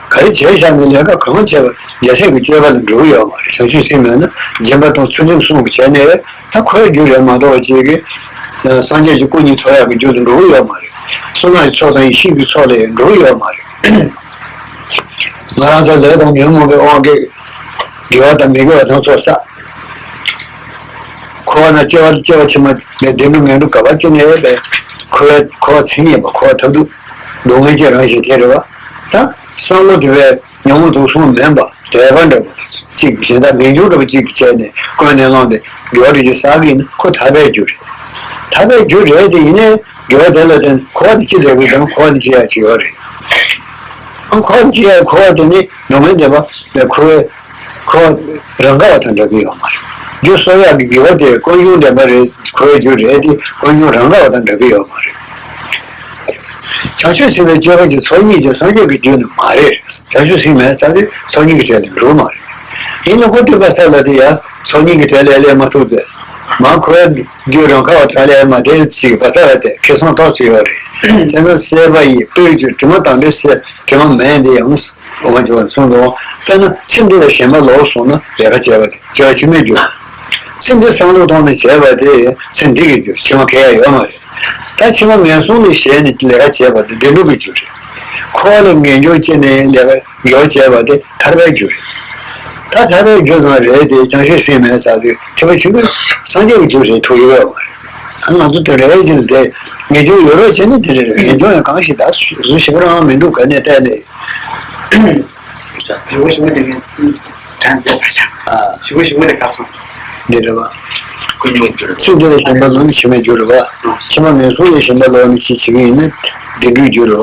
ག་རེ་བྱས་བཞག་ནས་ལས་ཀ་གང་བྱས་པ་རྒྱལ་སྲས་ཀྱི་སྤྱོད་པ་ལ་འགྲོ་གི་ཡོད་མ་རེད། བྱང་ཆུབ་སེམས་མེད་ན་སྦྱིན་པ་དང་ཚུལ་ཁྲིམས་སྲུང་བ་བྱས་ནས་ད་ཁོའི་རྒྱུ་རེད་མ་གཏོགས་པ་ཅིག་གིས་སངས་རྒྱས་ཀྱི་སྐུ་གཉིས་ཐོབ་ཡག་གི་རྒྱུ་ལ་འགྲོ་གི་ཡོད་མ་རེད། བསོད་ནམས་ཀྱི་ཚོགས་དང་ཡེ་ཤེས་ཀྱི་ཚོགས་ལ་ཡང་འགྲོ་གི་ཡོད་མ་རེད། ང་རང་ཚོ་ལས་དང་ཉོན་མོངས་པའི་དབང་གིས་དགེ་བ་དང་མི་དགེ་བ་སྣ་ཚོགས་བསགས། འཁོར་བ་ན་སྐྱེ་བ་སྐྱེ་བ་ཕྱི་མ་ནས་བདེ་སྡུག་ངན་སྡུག་ག་པར་སྐྱེ་ནའི་འཁོར་བ་འཁོར་བ་མཚན་ཉིད་པ་འཁོར་བ་ཐབས་སྡུག་སྡུག་བསྔལ་གྱི་རང་བཞིན་དེ་རེད་བ། ད་བསམ་བློ་དེ་བས་ཉོན་མོངས་དུག་གསུམ་མིན་པ་དད་པ་འདྲ་པོ་དང་གཅིག་གཞན་དག་མི་འགྱུར་འདྲ་པོ་གཅིག་བྱས་ནས་ཀུན་ནས་བསླངས་ཏེ་དགེ་བ་སྒྲིབ་སྦྱང་བསགས་ཀྱི་ཡིན་ན་ཁོ་ཐར་པའི་རྒྱུ་རེད། ཐར་པའི་རྒྱུ་རེད་དེ། ཡིན་ནའི་དགེ་བ་དེ་ལ་བརྟེན་འཁོར་བ་འདི་སྐྱེ་བསྡད་དགོས་དང་། འཁོར་བ་འདི་སྐྱེ་ཡག་ཅིག་ཡོད་རེད། ཨ། འཁོར་བ་འདི་སྐྱེ་ཡག་འཁོར་བ་དེ་ནི་སྡུག་བསྔལ་འདས་པ་ལས་འཁོར་བའི་འཁོར་བ་རང་ག་བ་དང་འདྲ་གི་ཡོད་མ་རེད། རྒྱུ་གསོག་ཡག་གི་དགེ་བ་དེ་ཀུན་འབྱུང་འདྲེན་པ་རེད། འཁོར་བའི་རྒྱུ་རེད་དེ། ཀུན་འབྱུང་རང་ག་བ་དང་འདྲ་གི་ཡོད་མ་རེད། བྱང་ཆུབ་སེམས་དཔའི་སྤྱོད་པ་གྱི་ཚོགས་གཉིས་ཀྱི་སངས་རྒྱས་ཀྱི་རྒྱུ་ནི་མ་རེད། བྱང་ཆུབ་སེམས་མེད་ཙང་ཚོགས་གཉིས་ཀྱི་གྲལ་ལ་འགྲོ་གི་མ་རེད། ཡིན་ན་ཁོ་སྟོན་པ་ས་ལ་དེ་ཡང་ཚོགས་གཉིས་ཀྱི་གྲལ་ལ་སླེབས་མ་ཐུབ་ཚེ། མ་ཁོའི་རྒྱུ་རང་ཁ་བ་གྲལ་ལ་མ་བསྡད་ཅིག་བ་ས་ལ་དེ་ཁེ་བཟང་ཏོག་ཙམ་ཡོད་རེད། བྱས་ཙང་སྲེད་པ་ཡིས་སྤོས་ཀྱི་དྲི་མ་དམ་པའི་སེ་དྲི་མ་མེད་འདི་ཡང་འོ་མ་ཅོ་གསུངས་འདུག་དཔེར་ན་ཚེ་འདི་ལ་ཞེན་པ་ལོག་སོང་ན་ལས་ཀ་བྱས་པ་དེ་བྱ་བ་ཕྱི་མའི་རྒྱུ། ཚེ་འདི་བསམ་བློ་གཏོང་ནས་བྱས་པ་དེ་ཚེ་འདི་གི་རྒྱུ། ཕྱི་མ་ཁེ་ཡ་ཡོད་མ་རེད། ད་ཕྱི་མ་ངན་སོང་ནས་ཞེན་ནས་ལས་ཀ་བྱས་པ་དེ་བདེ་སྡུག་གི་རྒྱུ་རེད། འཁོར་བ་ལ་ངེས་འབྱུང་སྐྱེས་ནས་ལས་ཀ་དགེ་བ་བྱས་པ་དེ་ཐར་པའི་རྒྱུ་རེད། ད་ཐར་པའི་རྒྱུ་ཙམ་རེད་དེ་བྱང་ཆུབ་སེམས་མེད་ཙང་དེ་ཐེག་པ་ཆེན་པོའི་སངས་རྒྱས་ཀྱི་རྒྱུ་རེད་ཐུབ་ཡོད་པ་མ་རེད། ང་ཚོ་དེ་རེད་ཅེས་དེ་ངེས་འབྱུང་ཡོད་རོགས་བྱས་ནས་དེ་རེད། ངེས་འབྱུང་ཡང་གང་ཞིག་ད་གཟུ་ཞིག་རང་མི་འདུག་ག་ནས་བལྟས་ནས། ཞི་བ་ཞི་བ་དེ་གའི་དྲན་རྒྱ་ཚ་ཤ། ཨ། ཞི་བ་ཞི་བ་དེ་ག་སོང་། འདི་རེད་བ། ཀུན་འབྱུང་རྒྱུ་རེད། ཚེ་འདི་ལ་ཞེན་པ་ལོག་ནས་ཕྱི་མའི་རྒྱུ་རེད་བ། ཕྱི་མ་ངན་སོང་ལ་ཞེན་པ་ལོག་ནས་ཕྱི་བྱེད་ཀྱི་ཡིན་ན་བདེ་སྡུག་རྒྱུ་རེད་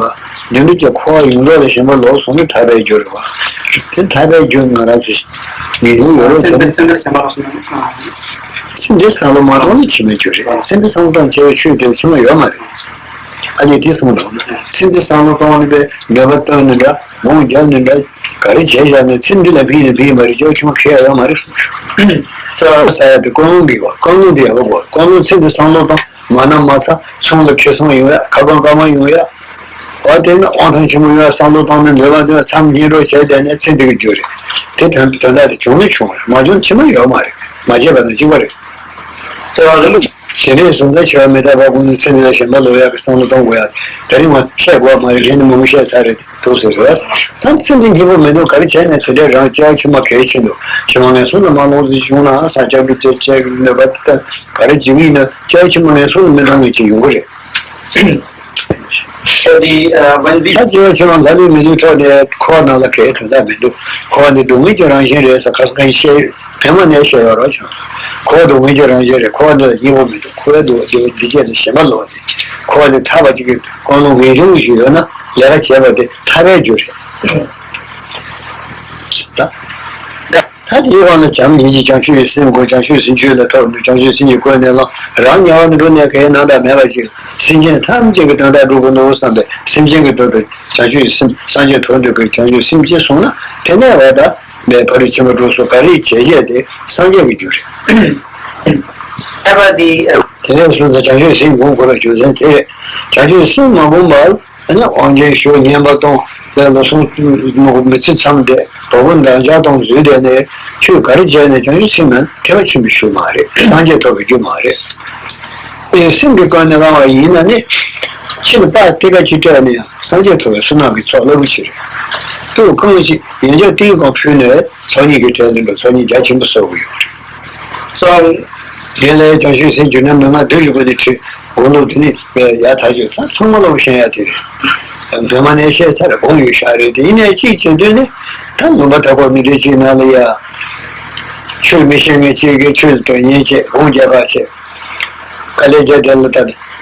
བ། བདེ་སྡུག་ཀྱི་འཁོར་བ་ཡོངས་རྫོགས་ལ་ཞེན་པ་ལོག་སོང་ན་ཐར་པའི་རྒྱུ་རེད་བ། དེ་ཐར་པའི་རྒྱུ་ང་རང་ཚོ་ངེས་འབྱུང་ཡོད་རོགས་བྱས་ནས། ཚེ་འདི་བསམ་བློ་མ་གཏོང་ན་ཕྱི་མའི་རྒྱུ་རེད། ཚེ་འདི་བསམ་བློ་གཏོང་བྱས་པའི་ཆོས་དེ་ཕྱི་མ་ཡོད་མ་རེད། ཨ་ནི་དེ་གསུངས་འདུག་ན། ཚེ་འདི་བསམ་བློ་གཏོང་ནས་པའི་མོས་པ་བཏོན་ནས་འདྲ། སྒོམ་རྒྱབ་ནས་འདྲ། ག་རེ་བྱས་བཞག་ནས་ཚེ་འདི་ལ་ཕན་ཡིན་ཕན་ཡིན་མ་རེད། སྐྱོ་ཆུང་ཁེ་ཡོད་མ་རེད་གསུངས། ས་ཡ་དེ་ཀུན་སློང་གི་བ། ཀུན་སློང་དེ་ཡག་པོ་དགོས། ཀུན་སློང་ཚེ་འདི་བསམ་བློ་བཏང་མ་ན་མ་ཚ་ཚོང་ལ་ཁེ་བཟང་ཡོང་ཡ། ཁ་སྐོང་སྐར་མ་ཡོང་ཡ། འོ་དེ་ནི་དབང་ཐང་ཆེན་པོ་ཡོང་ཡ། བསམ་བློ་བཏང་ནས་མོས་པ་འདོན་མཚམས་བསྙེན་རོགས་བྱས་བསྡད་ནས་ཚེ་འདི་གི་རྒྱུ་རེད། དེ་དོན་དོན་དག་དེ་བྱུང་ནི་བྱུང་བ་རེད། མ་བྱུང་ཕྱི་མ་ཡོད་མ་རེད། མ་བྱས་པ་དང་གཅིག་པ་རེད། ས་ཡ་ལ་ལུག་དེ་ནས་གཟུང་འཛིན་ཆེ་བ་མི་རྟག་པ་ཀུན་ནས་ཚེ་འདི་ལ་ཞེན་པ་ལོག་ཡག་གི་བསམ་བློ་གཏོང་དགོས་ཡ། དེ་རིང་མ་བཤད་དགོས་མ་རེད། ངས་ནི་མང་པོ་བཤད་ཚར་རེད། འདུག་ཟེར་རེད། ད་ཚེ་འདི་སྙིང་པོ་མི་འདུག་ག་རེ་བྱས་ནས་དེ་འདྲའི་རང་སྐྱེ་བ་ཕྱི་མ་གལ་ཆེ་འདུག་ཕྱི་མ་ངན་སོང་དུ་མ་ལོག་ཟིན་བྱུང་ན་ས་སྐྱ་པུ་ཏི་ཅེ་ནོད་པ་ད་ག་རེ་བྱེད་ཀྱི་ཡིན་ན་སྐྱེ་བ་ཕྱི་མ་ངན་སོང་དུ་མི་ལོག་ངེས་ཅིག་ཡོང་གི་རེད། ད་སྐྱེ་བ་ཕྱི་མ་ལ་ལུས་མི་ལུས་འཕྲོག་ནས་འཁོར་བ་ནང་ལ་གའི་དོན་དག་མི་འདུག་འཁོར་བ་འདི་སྡུག་བསྔལ་གྱི་རང་བཞིན་རེད་ཟེར་ཁ་སང་ཁ་ཤས་བཤད་ཡོད། བོད་མ་ནས་བཤད་ཡོད་རོགས་བྱུང་། འཁོར་བ་སྡུག་བསྔལ་གྱི་རང་བཞིན་རེད། འཁོར་བ་འདི་ལ་སྙིང་པོ་མི་འདུག་འཁོར་བའི་སྡུག་བསྔལ་འདི་སྐྱེས་ནས་ཞེན་པ་ལོག་ནས་འཁོར་བ་འདི་ཐར་པ་ཅིག་གི་ཀུན་སློང་ངེས་འབྱུང་གི་ཞིག་ཡོད་ན་ལས་ཀ་བྱས་པ་དེ་ཐར་པའི་རྒྱུ་རེད། ད་ད་དེའི་དབང་ལ་བྱམས་སྙིང་རྗེ་བྱང་ཆུབ་ཀྱི་སེམས་དགོས། བྱང་ཆུབ་སེམས་རྒྱུད་ལ་ཐོབ་འདུག་བྱང་ཆུབ་སེམས་ཀྱི་སྒོ་ནས་བླང་། རང་དམྱལ་བ་ནས་འགྲོ་ནས་གའི་ནང་དང་མེད་པ་ཅིག་སེམས་ཅན་ཐམས་ཅད་ཀྱི་དོན་དག་སྒྲུབ་དགོས་ནོ་བསམ་པའི་སེམས་ཅན་གྱི་དོན་དུ་བྱང་ཆུབ་ཀྱི་སེམས། སངས་རྒྱས་ཐོབ་འདོད་ཀྱི་བྱང་ཆུབ་སེམས་ཅན་སོང་ན་དེ་ནས་བ་ད་མེད་ཕ་རོལ་ཕྱིན་པ་སྒྲུབ་སོགས་ག་རེ་བྱས་བྱས་དེ་སངས་རྒྱས་ཀྱི་རྒྱུ་རེད། ཨ་ཕ་དེ། དེ་ནས་སོང་ཙང་བྱང་ཆུབ་སེམས་སྒོམ་དགོས་པའི་རྒྱུ་མཚན་དེ་རེད། བྱང་ཆུབ་སེམས་མ་བསྒོམས་པར་ཨ་ནི་དབང་ཆེན་ཞུ་བསྙེན་པ་གཏོང་ལས་ལོ་གསུམ་མི་ཚེ་མཚམས་བསྡད་དོ་པོ་འདང་ཆགས་གཏོང་བཟོས་བསྡད་ནས་ཁྱོད་ག་རེ་བྱས་ནས་བྱང་ཆུབ་སེམས་མེད་ན་ཐེག་པ་ཆེན་པོའི་རྒྱུ་མ་རེད། སངས་རྒྱས་ཐོབ་པའི་རྒྱུ་མ་རེད། ཨེ་སེམས་ཀྱི་སྒོ་ནས་བླངས་པ་ཡིན་ན་ནི་ཕྱི་ལ་དཔའ་ཐེབས་ཀ་ཅིག་སྤྲད་ནས་ཡང་སངས་རྒྱས་ཐོབ་པའི་བསོད་ནམས་ཀྱི་ཚོགས་རླབས་པོ་ཆེ་རེད། སྤུ་གུ་རྐང་གཅིག་ཡན་ཆད་ཏིང་གང་ཕུལ་ནས་ཚོགས་གཉིས་ཀྱི་གྲལ་ལ་འགྲོ། ཚོགས་གཉིས་རྒྱ་ཆེན་པོ་གསོག་གི་ཡོད་རེད། སོང་། དེ་ལས་བྱང་ཆུབ་སེམས་བསྒྱུར་ན་མི་མངའ་བདུད་ཀྱི་སྒོ་ནས་ཁྲིད། དགུང་ལོ་དེ་ནས་ཡར་ཐག་ཆོད་ད་ཚང་མ་ལོག་ཤེས་ཡ་དེ་རེད། བོད་མ་ནས་བཤད་ཚར་དགོངས་ཡོད་ཤག་རེད། དེ་ཡིན་ནའི་གཅིག་བྱེད་དུས་ནི་ད་ལུང་པ་དག་པ་མི་འདྲ་གཅིག་ནང་ལ་ཡ། ཆོས་མི་ཤེས་མཁན་གཅིག་གིས་ཆོས་ལ་དོན་གཉེར་བྱེད། དགོངས་རྒྱ་ཁ་བྱེད། དཀའ་ལས་རྒྱག་དེ་ལ་ད་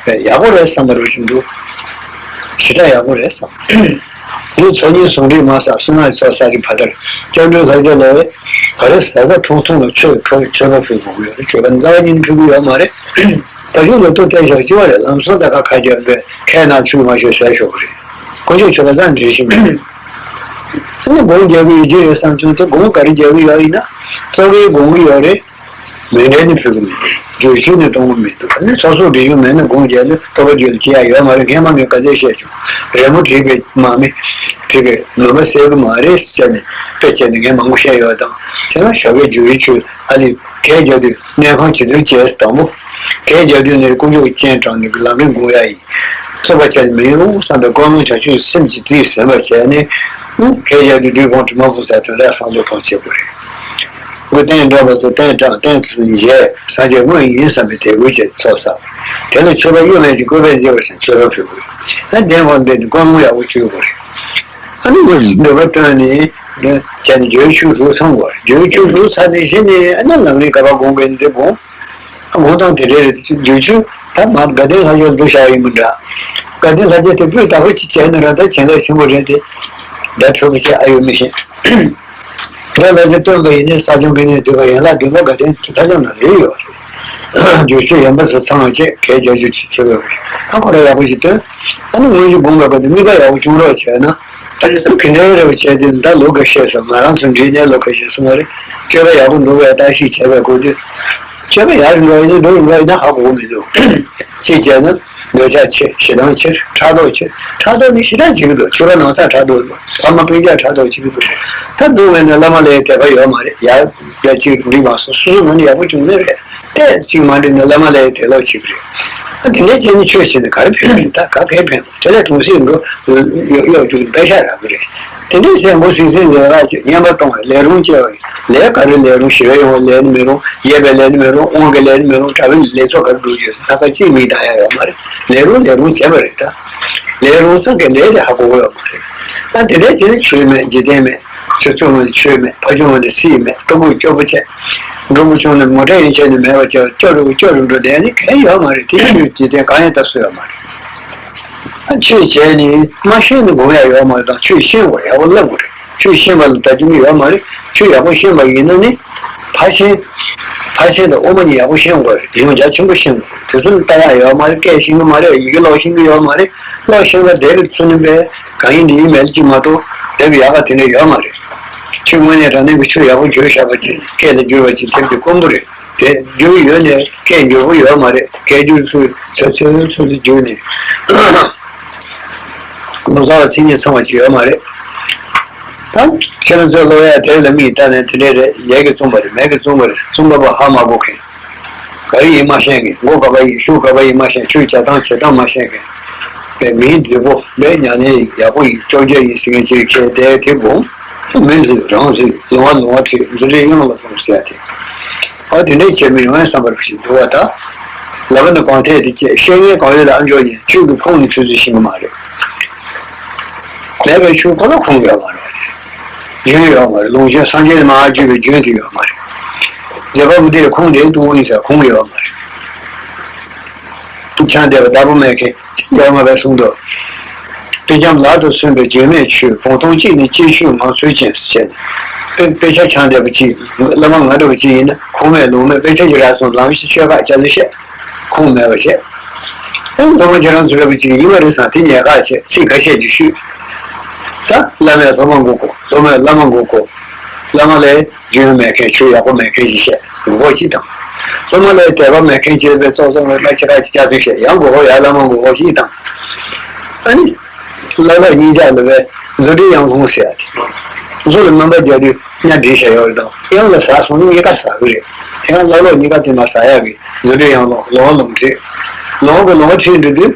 ཡག་པོ་རེད་བསམ་པ་རུ་ཞིག་འདུག་ཞེ་དྲག་ཡག་པོ་རེད་བསམ། ལུས་ཚོགས་གཉིས་ཟུང་འབྲེལ་མ་བསགས་བསོད་ནམས་ཚོགས་བསགས་ཀྱི་ཕ་དར་སྐྱབས་འགྲོའི་ལྷ་རྒྱལ་ལ་ག་རེ་ཟ་ཟ་འཐུང་འཐུང་ལ་མཆོད་མཆོད་པ་ཕུལ་དགོས་ཀྱི་ཡོད་རེད། མཆོད་པ་རྩ་བ་ཉིད་ནས་ཕུལ་གྱི་ཡོད་མ་རེད། ད་གཞུག་ལ་ཏུ་བལྟས་ཤག་ཅི་བ་རེད། ལམ་སང་ད་ག་ཁ་རྒྱབ་པས་ཁས་ན་ཆུ་མ་ཤོར་ཟས་ཤོར་གི་རེད། དཀོན་མཆོག་མཆོད་པ་རྩ་འགྲིག་ཞིག་མེད། ཨ་ནི་སྒོམ་རྒྱག་གི་ཡོད་ཀྱི་རེད་བསམ་བྱུང་། དེ་སྒོམ་ག་རེ་རྒྱག་གི་ཡོད་ཡིན་ན་ཚོགས་ཀྱི་སྒོམ་གི་ཡོད་རེད། མེད་འདྲ་ནི་ཕུལ་གི་མི་འདུག་སྦྱོར་ཆོས་ནི་གཏོང་གི་མི་འདུག་ཨ་ནི་སོ་སོ་སྒྲིབ་སྦྱོང་མེད་ན་སྒོམ་རྒྱག་ནི་ལྟོ་བ་རྒྱུད་ལ་སྐྱེ་ཡ་ཡོད་མ་རེད། ངས་མ་ངས་ག་ཚད་བཤད་བྱུང་། རི་མོ་བྲིས་པའི་མ་མི་བྲིས་པའི་ནོར་བ་ཟད་གི་མ་རེད་ཟེར་ནས་དཔེ་བྱས་ནས་ངས་མང་པོ་བཤད་ཡོད་དང་། བྱས་ན་ཞོགས་ཀའི་སྦྱོར་བའི་ཆོས་ཨ་ལི་གས་རྒྱག་དུས་གནས་ཁང་བྱེད་དུས་བྱས་དང་པོ། གས་རྒྱག་དུས་ནས་དཀོན་མཆོག་གི་སྤྱན་དྲངས་ནས་ལམ་རིམ་སྒོམ་ཡ་ཡིན། རྩོད་པ་བྱས་ནས་མི་ཡོང་བསམ་པའི་ཀུན་སློང་བྱང་ཆུབ་སེམས་ཀྱིས་རྩིས་ཟིན་པ་བྱས་ནས། གས་རྒྱག་དུས་བདུད་དཔུང་དྲི་མ་ཕུང་ཟེར་དོན་དག་བསམ་བློ་གཏོང་བྱེད་དགོས་རེད། སྐུ་རྟེན་འདྲ་བ་སོགས་རྟེན་དྲངས་རྟེན་དུ་མཇལ། སངས་རྒྱས་དངོས་ཡིན་བསམ་པའི་དད་གུས་བྱས་ཚོགས་བསགས། དེ་ལ་མཆོད་པ་གཡོ་མེད་ཀྱི་བཀོད་པས་མཇལ་བར་བྱང་མཆོད་པ་ཕུལ་དགོས། ད་གདན་འོག་འདི་ནི་ཀུན་སློང་ཡག་པོ་བཅོས་དགོས་རེད། ཨ་ནི་ངོས་འདོད་པ་བཏོན་ནས་བྱས་ནས་སྦྱོར་ཆོས་དྲུག་ཚང་དགོས་རེད། སྦྱོར་ཆོས་དྲུག་ཚང་ནས་གཞི་ནས་ཨ་ནི་ལམ་རིམ་ག་པར་སྒོམ་དགོས་འདི་སྒོམ། ངོ་སྟོང་དེ་འདྲའི་རེད། དེ་བསྒྱུར་ཆོས་ད་མ་དགའ་ལྡན་ལྷ་ཆོས་ལ་འདུ་བྱ་བ་ཡིན་པ་འདྲ། དགའ་ལྡན་ལྷ་ཆོས་དེ་སྤུས་དག་པོ་ཅིག་བྱས་ན་ར་ད་གྱེན་ལོག་ཆེན་པོ་རེད་དེ། ད་འཕྲོད་པོ་ཆེ་ཨ་ཡོད་མི་ཤེས། དགའ་ལྡན་ལྷ་ཆོས་སྟོན་པ་ཡིན་ནའི་ས་སྐྱོང་གི་གནས་འདུས་པ་ཡན་ལག་བདུན་པ་དགའ་ལྡན་ལྷ་ཆོས་ནང་ལོས་ཡོད་རེད། བསྒྱུར་ཆོས་ཡན་པ་སོ་ཚང་བ་བཅས་གལ་རྒྱ་ཆོས་ཆེ་ཆེ་བས་ད་ཁོ་ར་ཡག་པོ་ཞིག་སྟོན། ཨ་ནི་དངོས་གཞི་དགོངས་པའི་སྐབས་དུ་དམིགས་པ་ཡག་པོ་བཅུག་རོགས་བྱས་ན། ཨ་ནི་སེམས་ཀྱི་འདྲ་རེ་བ་བྱས་ཏེ་ད་ལོ་འགའ་ཤས་སོང་། ང་རང་ཚོ་འདྲིས་ནས་ལོ་འགའ་ཤས་སོང་བ་རེད། སྤྱོད་པ་ཡག་པོ་འདུག་པས་བརྟག་ཞིབ་བྱས་པའི་སྐོར་དུ། སྤྱོད་པ་ཡག་རུ་འགྲོ་ཡིན་ན་འགྲོ་རུ་འགྲོ་ཡིན་ན་ཧ་གོ་གི་མི་འདུག་ཅེས་བྱས་ན། འདོད་ཆགས་ཆེ། ཞེ་སྡང་ཆེ། ཕྲག་དོག་ཆེ། ཕྲག་དོག་ནི་ཞེ་དྲག་བྱེད་ཀྱི་འདུག་ཕྱུ་པ་ནང་ས་ཕྲག་དོག་འདུག་ཕ་མ་སྤུན་ཀྱག་ཕྲག་དོག་བྱེད་ཀྱི་འདུག་ད་འདུག་བས་ན་བླ་མ་ལ་དད་པ་ཡོད་མ་རེད། ཡག་ལས་ཅིག་འགྲིག་མ་སོང་། སོ་སོ་ངོས་ནས་ཡག་པོ་བྱུང་ནི་རེད། ཏོག་ཙམ་མ་འགྲིག་ན་བླ་མ་ལ་དད་ལོག་བྱེད་ཀྱི་རེད། ཨ་དེ་འདྲའི་བྱས་ནས་ཆོས་བྱས་ནས་ག་རེ་ཕན་པ་རེད། ད་ག་གེ་ཕན་པ། དེ་ལས་གྲོང་གསེབ་འགྲོ་གཡོག་གཡོག་རྒྱུག་པད་ཤག་རག་གི་རེད། དེ་འདྲའི་བྱས་འགོ་སིང་སིང་ལས་ཀ་བྱེད། བསྙེན་པ་གཏོང་བ། ལས་རུང་བྱེད་པ། ལས་ག་རེ་ལས་རུང་། ཞི་བའི་ཡོང་བ་ལས་ནི་མི་རུང་། ཡས་པའི་ལས་ནི་མི་རུང་། དབང་གི་ལས་ནི་མི་རུང་། གྲྭ་པའི་ལས་ཚོགས་ག་རེ་སྒྲུབ་རྒྱུ་ད་ག་གཅིག་མིག་གདངས་ཡ་ཡོད་མ་རེད། ལས་རུང་ལས་རུང་བྱས་པ་རེད་ད། ལས་རུང་སང་གི་ལས་དེ་ཧ་གོ་གི་ཡོད་མ་རེད། ཨ་དེ་འདྲའི་བྱས་ནས་ཆོས་མེད། འཇིག་རྟེན་མེད། ཆོས་ཚོགས་ངོས་ནས་ཆོས་མེད། ཕ་ཆུང་ངོས་ནས་སྲིད་མེད། ལྟོ་གོས་སྐྱོ་པོ་བྱས། འགྲོ་མགོ་ཆུང་ནས་མོ་ཊ་ཡན་ཆད་ནས་མེད་པ་བྱས། སྐྱོ་རུ་སྐྱོ་རུ་འགྲོ་བསྡད་ནི་གང་ཡོད་མ་རེད། དེ་ཡིན་དུས་འཇིག་རྟེན་གང་ཡང་ལྟ་སྲོལ་ཡོད་མ་རེད། ཨ་ཆོས་བྱས་ནས་མ་ཤེས་ན་སྒོམ་ཡ་ཡོད་མ་རེད། དང་ཆོས་ཤེས་དགོས། ཡག་པོ་བསླབ་དགོས་རེད། ཆོས་ཤེས་པ་ལ་ལྟ་རྒྱུ་མི་ཡོད་མ་རེད། ཆོས་ཡག་པོ་ཤེས་པ་ཡིན་ན་ནི་ཕར་ཕྱིན། ཕར་ཕྱིན་དང་དབུ་མ་གཉིས་ཡག་པོ་ཤེས་དགོས་རེད། གཞུང་རྒྱ་ཆེན་པོ་ཤེས་དགོས་རེད། དེ་ཚོ་ནི་ལྟ་ཡ་ཡོད་མ་རེད། སྐད་ཤེས་ཀྱི་མ་རེད། ཡི་གེ་ཀློག་ཤེས་ཀྱི་ཡོད་མ་རེད། ཀློག་ཤེས་པ་དེ་རེད་ཚུལ་ནི་པས་གང་ཡིན་འདི་ཡིན་མེད་ཅིག་མ་གཏོགས་དེབ་ཡག་ག་དེ་འདྲ་ཡོད་མ་རེད། ཆོས་དངོས་གནས་དྲང་གནས་ཀྱི་ཆོས་ཡག་པོ་བསྒྱུར་བཞག་པ་ཅིག་སྐད་དུ་བསྒྱུར་བ་ཅིག་དེབ་དེ་དཀོན་པོ་རེད། དེ་བསྒྱུར་ཡོད་ནས་སྐད་འགྱུར་པོ་ཡོད་མ་རེད། སྐད་སྒྱུར་ཚུལ་ཚུལ་ཚུལ་ཚུལ་བསྒྱུར་ནས། ལོ་ཙཱ་བ་མཚན་ཉིད་ཚང་བ་ཅིག་ཡོད་མ་རེད། ད་ཁྱེད་རང་ཚོས་ཀློག་ཡ་དེབ་ལ་མིག་བལྟས་ནས་དེ་འདྲས་རེད། ཡས་ཀྱིས་བཙུམས་པ་རེད། མས་ཀྱིས་བཙུམས་པ་རེད། བཙུམས་པ་པོ་ཧ་མ་གོ་མཁན། ག་རེ་ཡིན་མ་ཤེས་མཁན། མགོ་ག་པ་ཡིན། གཞུག་ག་པ་ཡིན་མ་ཤེས། ཆོས་བྱ་སྟངས་བྱེད་སྟངས་མ་ཤེས་མཁན། པའི་མིང་རྫིག་པོ། པའི་ཉམས་ལེན་ཡག་པོ་ཡིན། སྐྱོབ་རྒྱལ་ཡིན་ཟེར་མཁན་ཅིག་ཁྱེད་དེ་དེ་དགོངས། མི་བཟོད་རང་བཟོད་ལོང་བ་ལོང་བ་ཁྲིད་འཛུགས་སྐྲུན་དབྱངས་ལ་སོང་ཟེར་ཡ་དེ། ཨ་དེ་འདྲས་བྱས་མི་ཡོང་ཡ་བསམ་པར་ཞིག་འདུག་བ་ད། ལབ་པ་ནི་གང་ཐད་དེ་བཅས་བཤད་མཁན་གང་ཡོད་ལ་ཨ་འཇོག་ཉན། ཁྱོད་ཀྱི་ཁུངས་ནི་ཆུད་ཟོས་ཤེས་ཀྱི་མ་རེད། མེད་པའི་ཆོས་ཁོ་ལ་ཁུངས་ཡོད་མ་རེད། རྒྱུན་ཡོད་མ་རེད། ལུང་རྒྱུན་སངས་རྒྱས་ནས་མར་བརྒྱུད་པའི་རྒྱུན་དེ་ཡོད་མ་རེད། མཛད་པ་པོ་དེར་ཁུངས་དེ་གཏོང་ཡིན་ཟེར་ཁུངས་ཡོད་མ་རེད། ཕྱག་འདེབས་པ་བདག་པོ་མེད་མཁན་ཡོད་མ་རེད་གསུངས་འདུག་དཔེ་རྒྱམ་ལག་ཏུ་སོན་པའི་བརྗོད་མེད་ཆོས། བུམ་སྟོང་གཅིག་ནི་གཅིག་ཆོས་ངང་ཚུལ་ཅན་ཟེར་བྱས་ནས། དཔེ་དཔེ་ཆ་ཕྱག་འདེབས་པ་གཅིག་བླ་མ་ང་འདྲ་བ་གཅིག་ཡིན་ན་ཁུངས་མེད་ལུང་མེད། དཔེ་ཆ་གི་ར་སོང་ལམ་ཤེས་ཤོད་ཁ་ཅག་ཚོས་བཤད། ཁུངས་མེད་པ་བཤད། ཨེ་སློབ་མ་ཁྱེད་རང་ཚོ་འདྲ་པོ་ཅིག་ཡིན་པ་རེད་བསམ་དེ་ཉེས་ཁ་བྱས། ཚིག་ཁ་ཤས་ཅིག་ཤོད། ད་བླ་མས་སློབ་མ་མགོ་སྐོར། སློབ་མས་བླ་མ་མགོ་སྐོར། བླ་མ་ལས་རྒྱུན་མེད་མཁན་ཆོས་ཡག་པོ་མེད་མཁན་ཞིག་བཤད་མགོ་སྐོར་ཅིག་དང་། སློབ་མ་ལས་དད་པ་མེད་མཁན་ཅིག་པའི་ཙོག་ཙོག་ལ་ཁྱེད་རང་ཅིག་ཅག་ཚོས་བཤད་ཡང་མགོ་སྐོར། ཡང་བླ་མ་མགོ་སྐོར་ཅིག་དང་། ཨ་ནི། བླ་ལོག་གཉིས་ཆར་ལ་བས་མཛོད་འགྲེལ་དབྱངས་ལུང་ཟེར་ཡ་དེ། མཛོད་ལ་སྣོན་པ་རྒྱག་དུས་གཉའ་སྒྲིག་བྱས་ཡོད་རེད་དང་། དབྱངས་ལ་ཟག་སོང་ན་གཉིས་ཀ་ཟག་གི་རེད། དེ་ཡང་བླ་ལོག་གཉིས་ཀ་དེ་མ་ཟག་ཡག་གི་མཛོད་འགྲེལ་དབྱངས་ལུང་། ལུང་ལུང་ཁྲིད། ལུང་གི་ལུང་ཁྲིད་འགྲོ་དུས།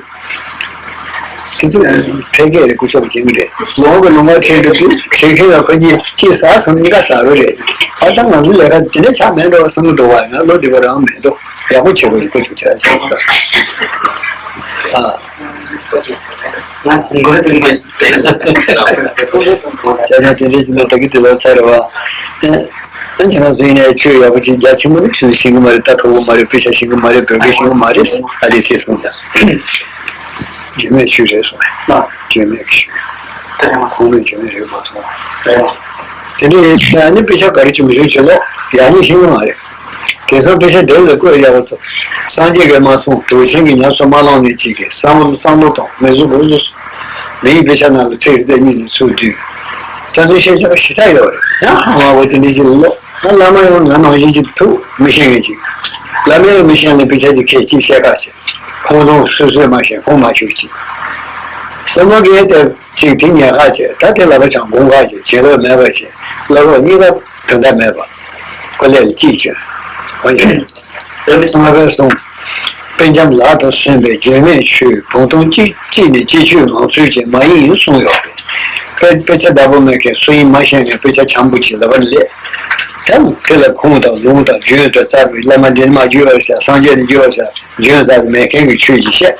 དེ་ཚོ་ཕལ་སྐད་རེད། སྐུ་ཞབས་སྦྱིན་གི་རེད། ལུང་གི་ལུང་ཁྲིད་འགྲོ་དུས་ཁྲིད་མཁན་ལ་ཁོ་གཉིས་གཅིག་ཟག་སོང་ན་གཉིས་ཀ་ཟག་གི་རེད། ཨ་ད་ང་ཚོ་ལས་ཀ་དེ་འདྲ་ཆགས་མེད་འགྲོ་བསམ་གི་འདུག་བ། ཡིན་ན་བློ་བདེ་པོ་རང་མི་འདུག་ཡག་པོ་བྱེད་དགོས་ཀྱི་སྐུ་ཞབས་བྱས་ཙང་། ཨ། ང་ཚོ་མགོ་དེ་མ་བྱས། བྱས་ན་དེ་འདྲ་ཞིག་ན་ད་གི་དེ་ལོ་ཚར་བ། ཨ་ཁྱེད་རང་ཚོ་ཡིན་ནའི་ཆོས་ཡག་པོ་ཅིག་རྒྱ་ཆེན་པོ་ནི་ཆོས་ཤེས་ཀྱི་མ་རེད། ལྟ་ཐུབ་ཀྱི་མ་རེད། དཔེ་ཆ་ཤེས་ཀྱི་མ་རེད། བོད་སྐད་ཤེས་ཀྱི་མ་རེད། ཨ་ལས་དེ་གསུངས་དང་། རྒྱུས་མེད་ཆོས་རེད་གསུངས། རྒྱུས་མེད་ཀྱི་ཆོས། ཁུངས་མེད་རྒྱུས་མེད་རེད་མ་སོང་། དེ་འདྲའི་ཡིན་ན་ནི་དཔེ་ཆ་ག་རེ་བྱུང་བྱུང་བྱུང་ལོ་ཡག་ཉེས་ཤེས་ཀྱི་མ་རེད། དེང་སང་དཔེ་ཆ་དེབ་ལ་བཀོད་ཡག་པོ་ཚོ། སངས་རྒྱས་ཀྱིས་མ་གསུངས། གྲུབ་ཆེན་གྱི་ཉམས་སུ་མ་བླངས་ནས་ཅིག་གིས་བསམ་བློ་བསམ་བློ་གཏོང་མི་བཟོ་དགོས་བཟོ། མིའི་དཔེ་ཆ་ནང་ལ་ཚིག་རྩེ་གཉིས་ཀྱི་ཚུལ་བསྡུས། ད་ཚོད་བཤད་བྱ་བ་ཞེ་དྲག་ཡོད་རེད། ཡང་ཧ་མ་གོ་དེ་འདྲ་ཅིག་ལ་ལོ། ད་བླ་མ་ཡང་ང་ནང་བཞིན་ཅིག་ཐུག་མི་ཤེས་མཁན་ཅིག་བླ་མ་ཡང་མི་ཤེས་ནས་དཔེ་ཆ་ཅིག་ཁས་ཅིག་བཤད་ཁ་བྱེད། ཁོང་ཚོ་སོ་སོས་མ་ཤེས་ཁོང་མ་ཤེས་ཅིག་སློབ་མ་གིས་དེ། གཅིག་དེ་ཉལ་ཁ་བྱས། ད་དེ་ལབ་པ་ཆང་སྒོང་ཁ་བྱས། བྱེད་ལོག་མེད་པ་བྱས། བླ་ལོག་གཉིས་ཀ་དོན་དག་མེད་པ། ཁོ་ལས་ལ་ཅིག་བྱོས། ཨོ་ཡ། ལྔ་པའི་གསུང་། དཔེ་རྒྱམ་ལག་ཏུ་སོན་པའི་བརྗོད་མེད་ཆོས། བུམ་སྟོང་གཅིག་གཅིག་ནི་གཅིག་ཆོས་ངང་ཚུལ་ཅན་མ་ཡིན་གསུངས་ཡོད་པས། དཔེ་དཔེ་ཆ་བདག་པོ་མེད་མཁན་སུ་ཡིན་མ་ཤེས་མཁན་དཔེ་ཆ་འཁྱམ་པོ་ཅིག་ལབ་པ་ལས། ད་དེ་ལ་ཁུངས་དང་ལུང་དང་རྒྱུན་དུ་རྩ་བའི་བླ་མ་འདི་ནི་མ་བརྗོད་པར་བྱ། སངས་རྒྱས་ནི་བརྗོད་པར་བྱ། རྒྱུན་རྩ་ནི་མེད་མཁན་གྱི་ཆོས་ཅིག་བཤད།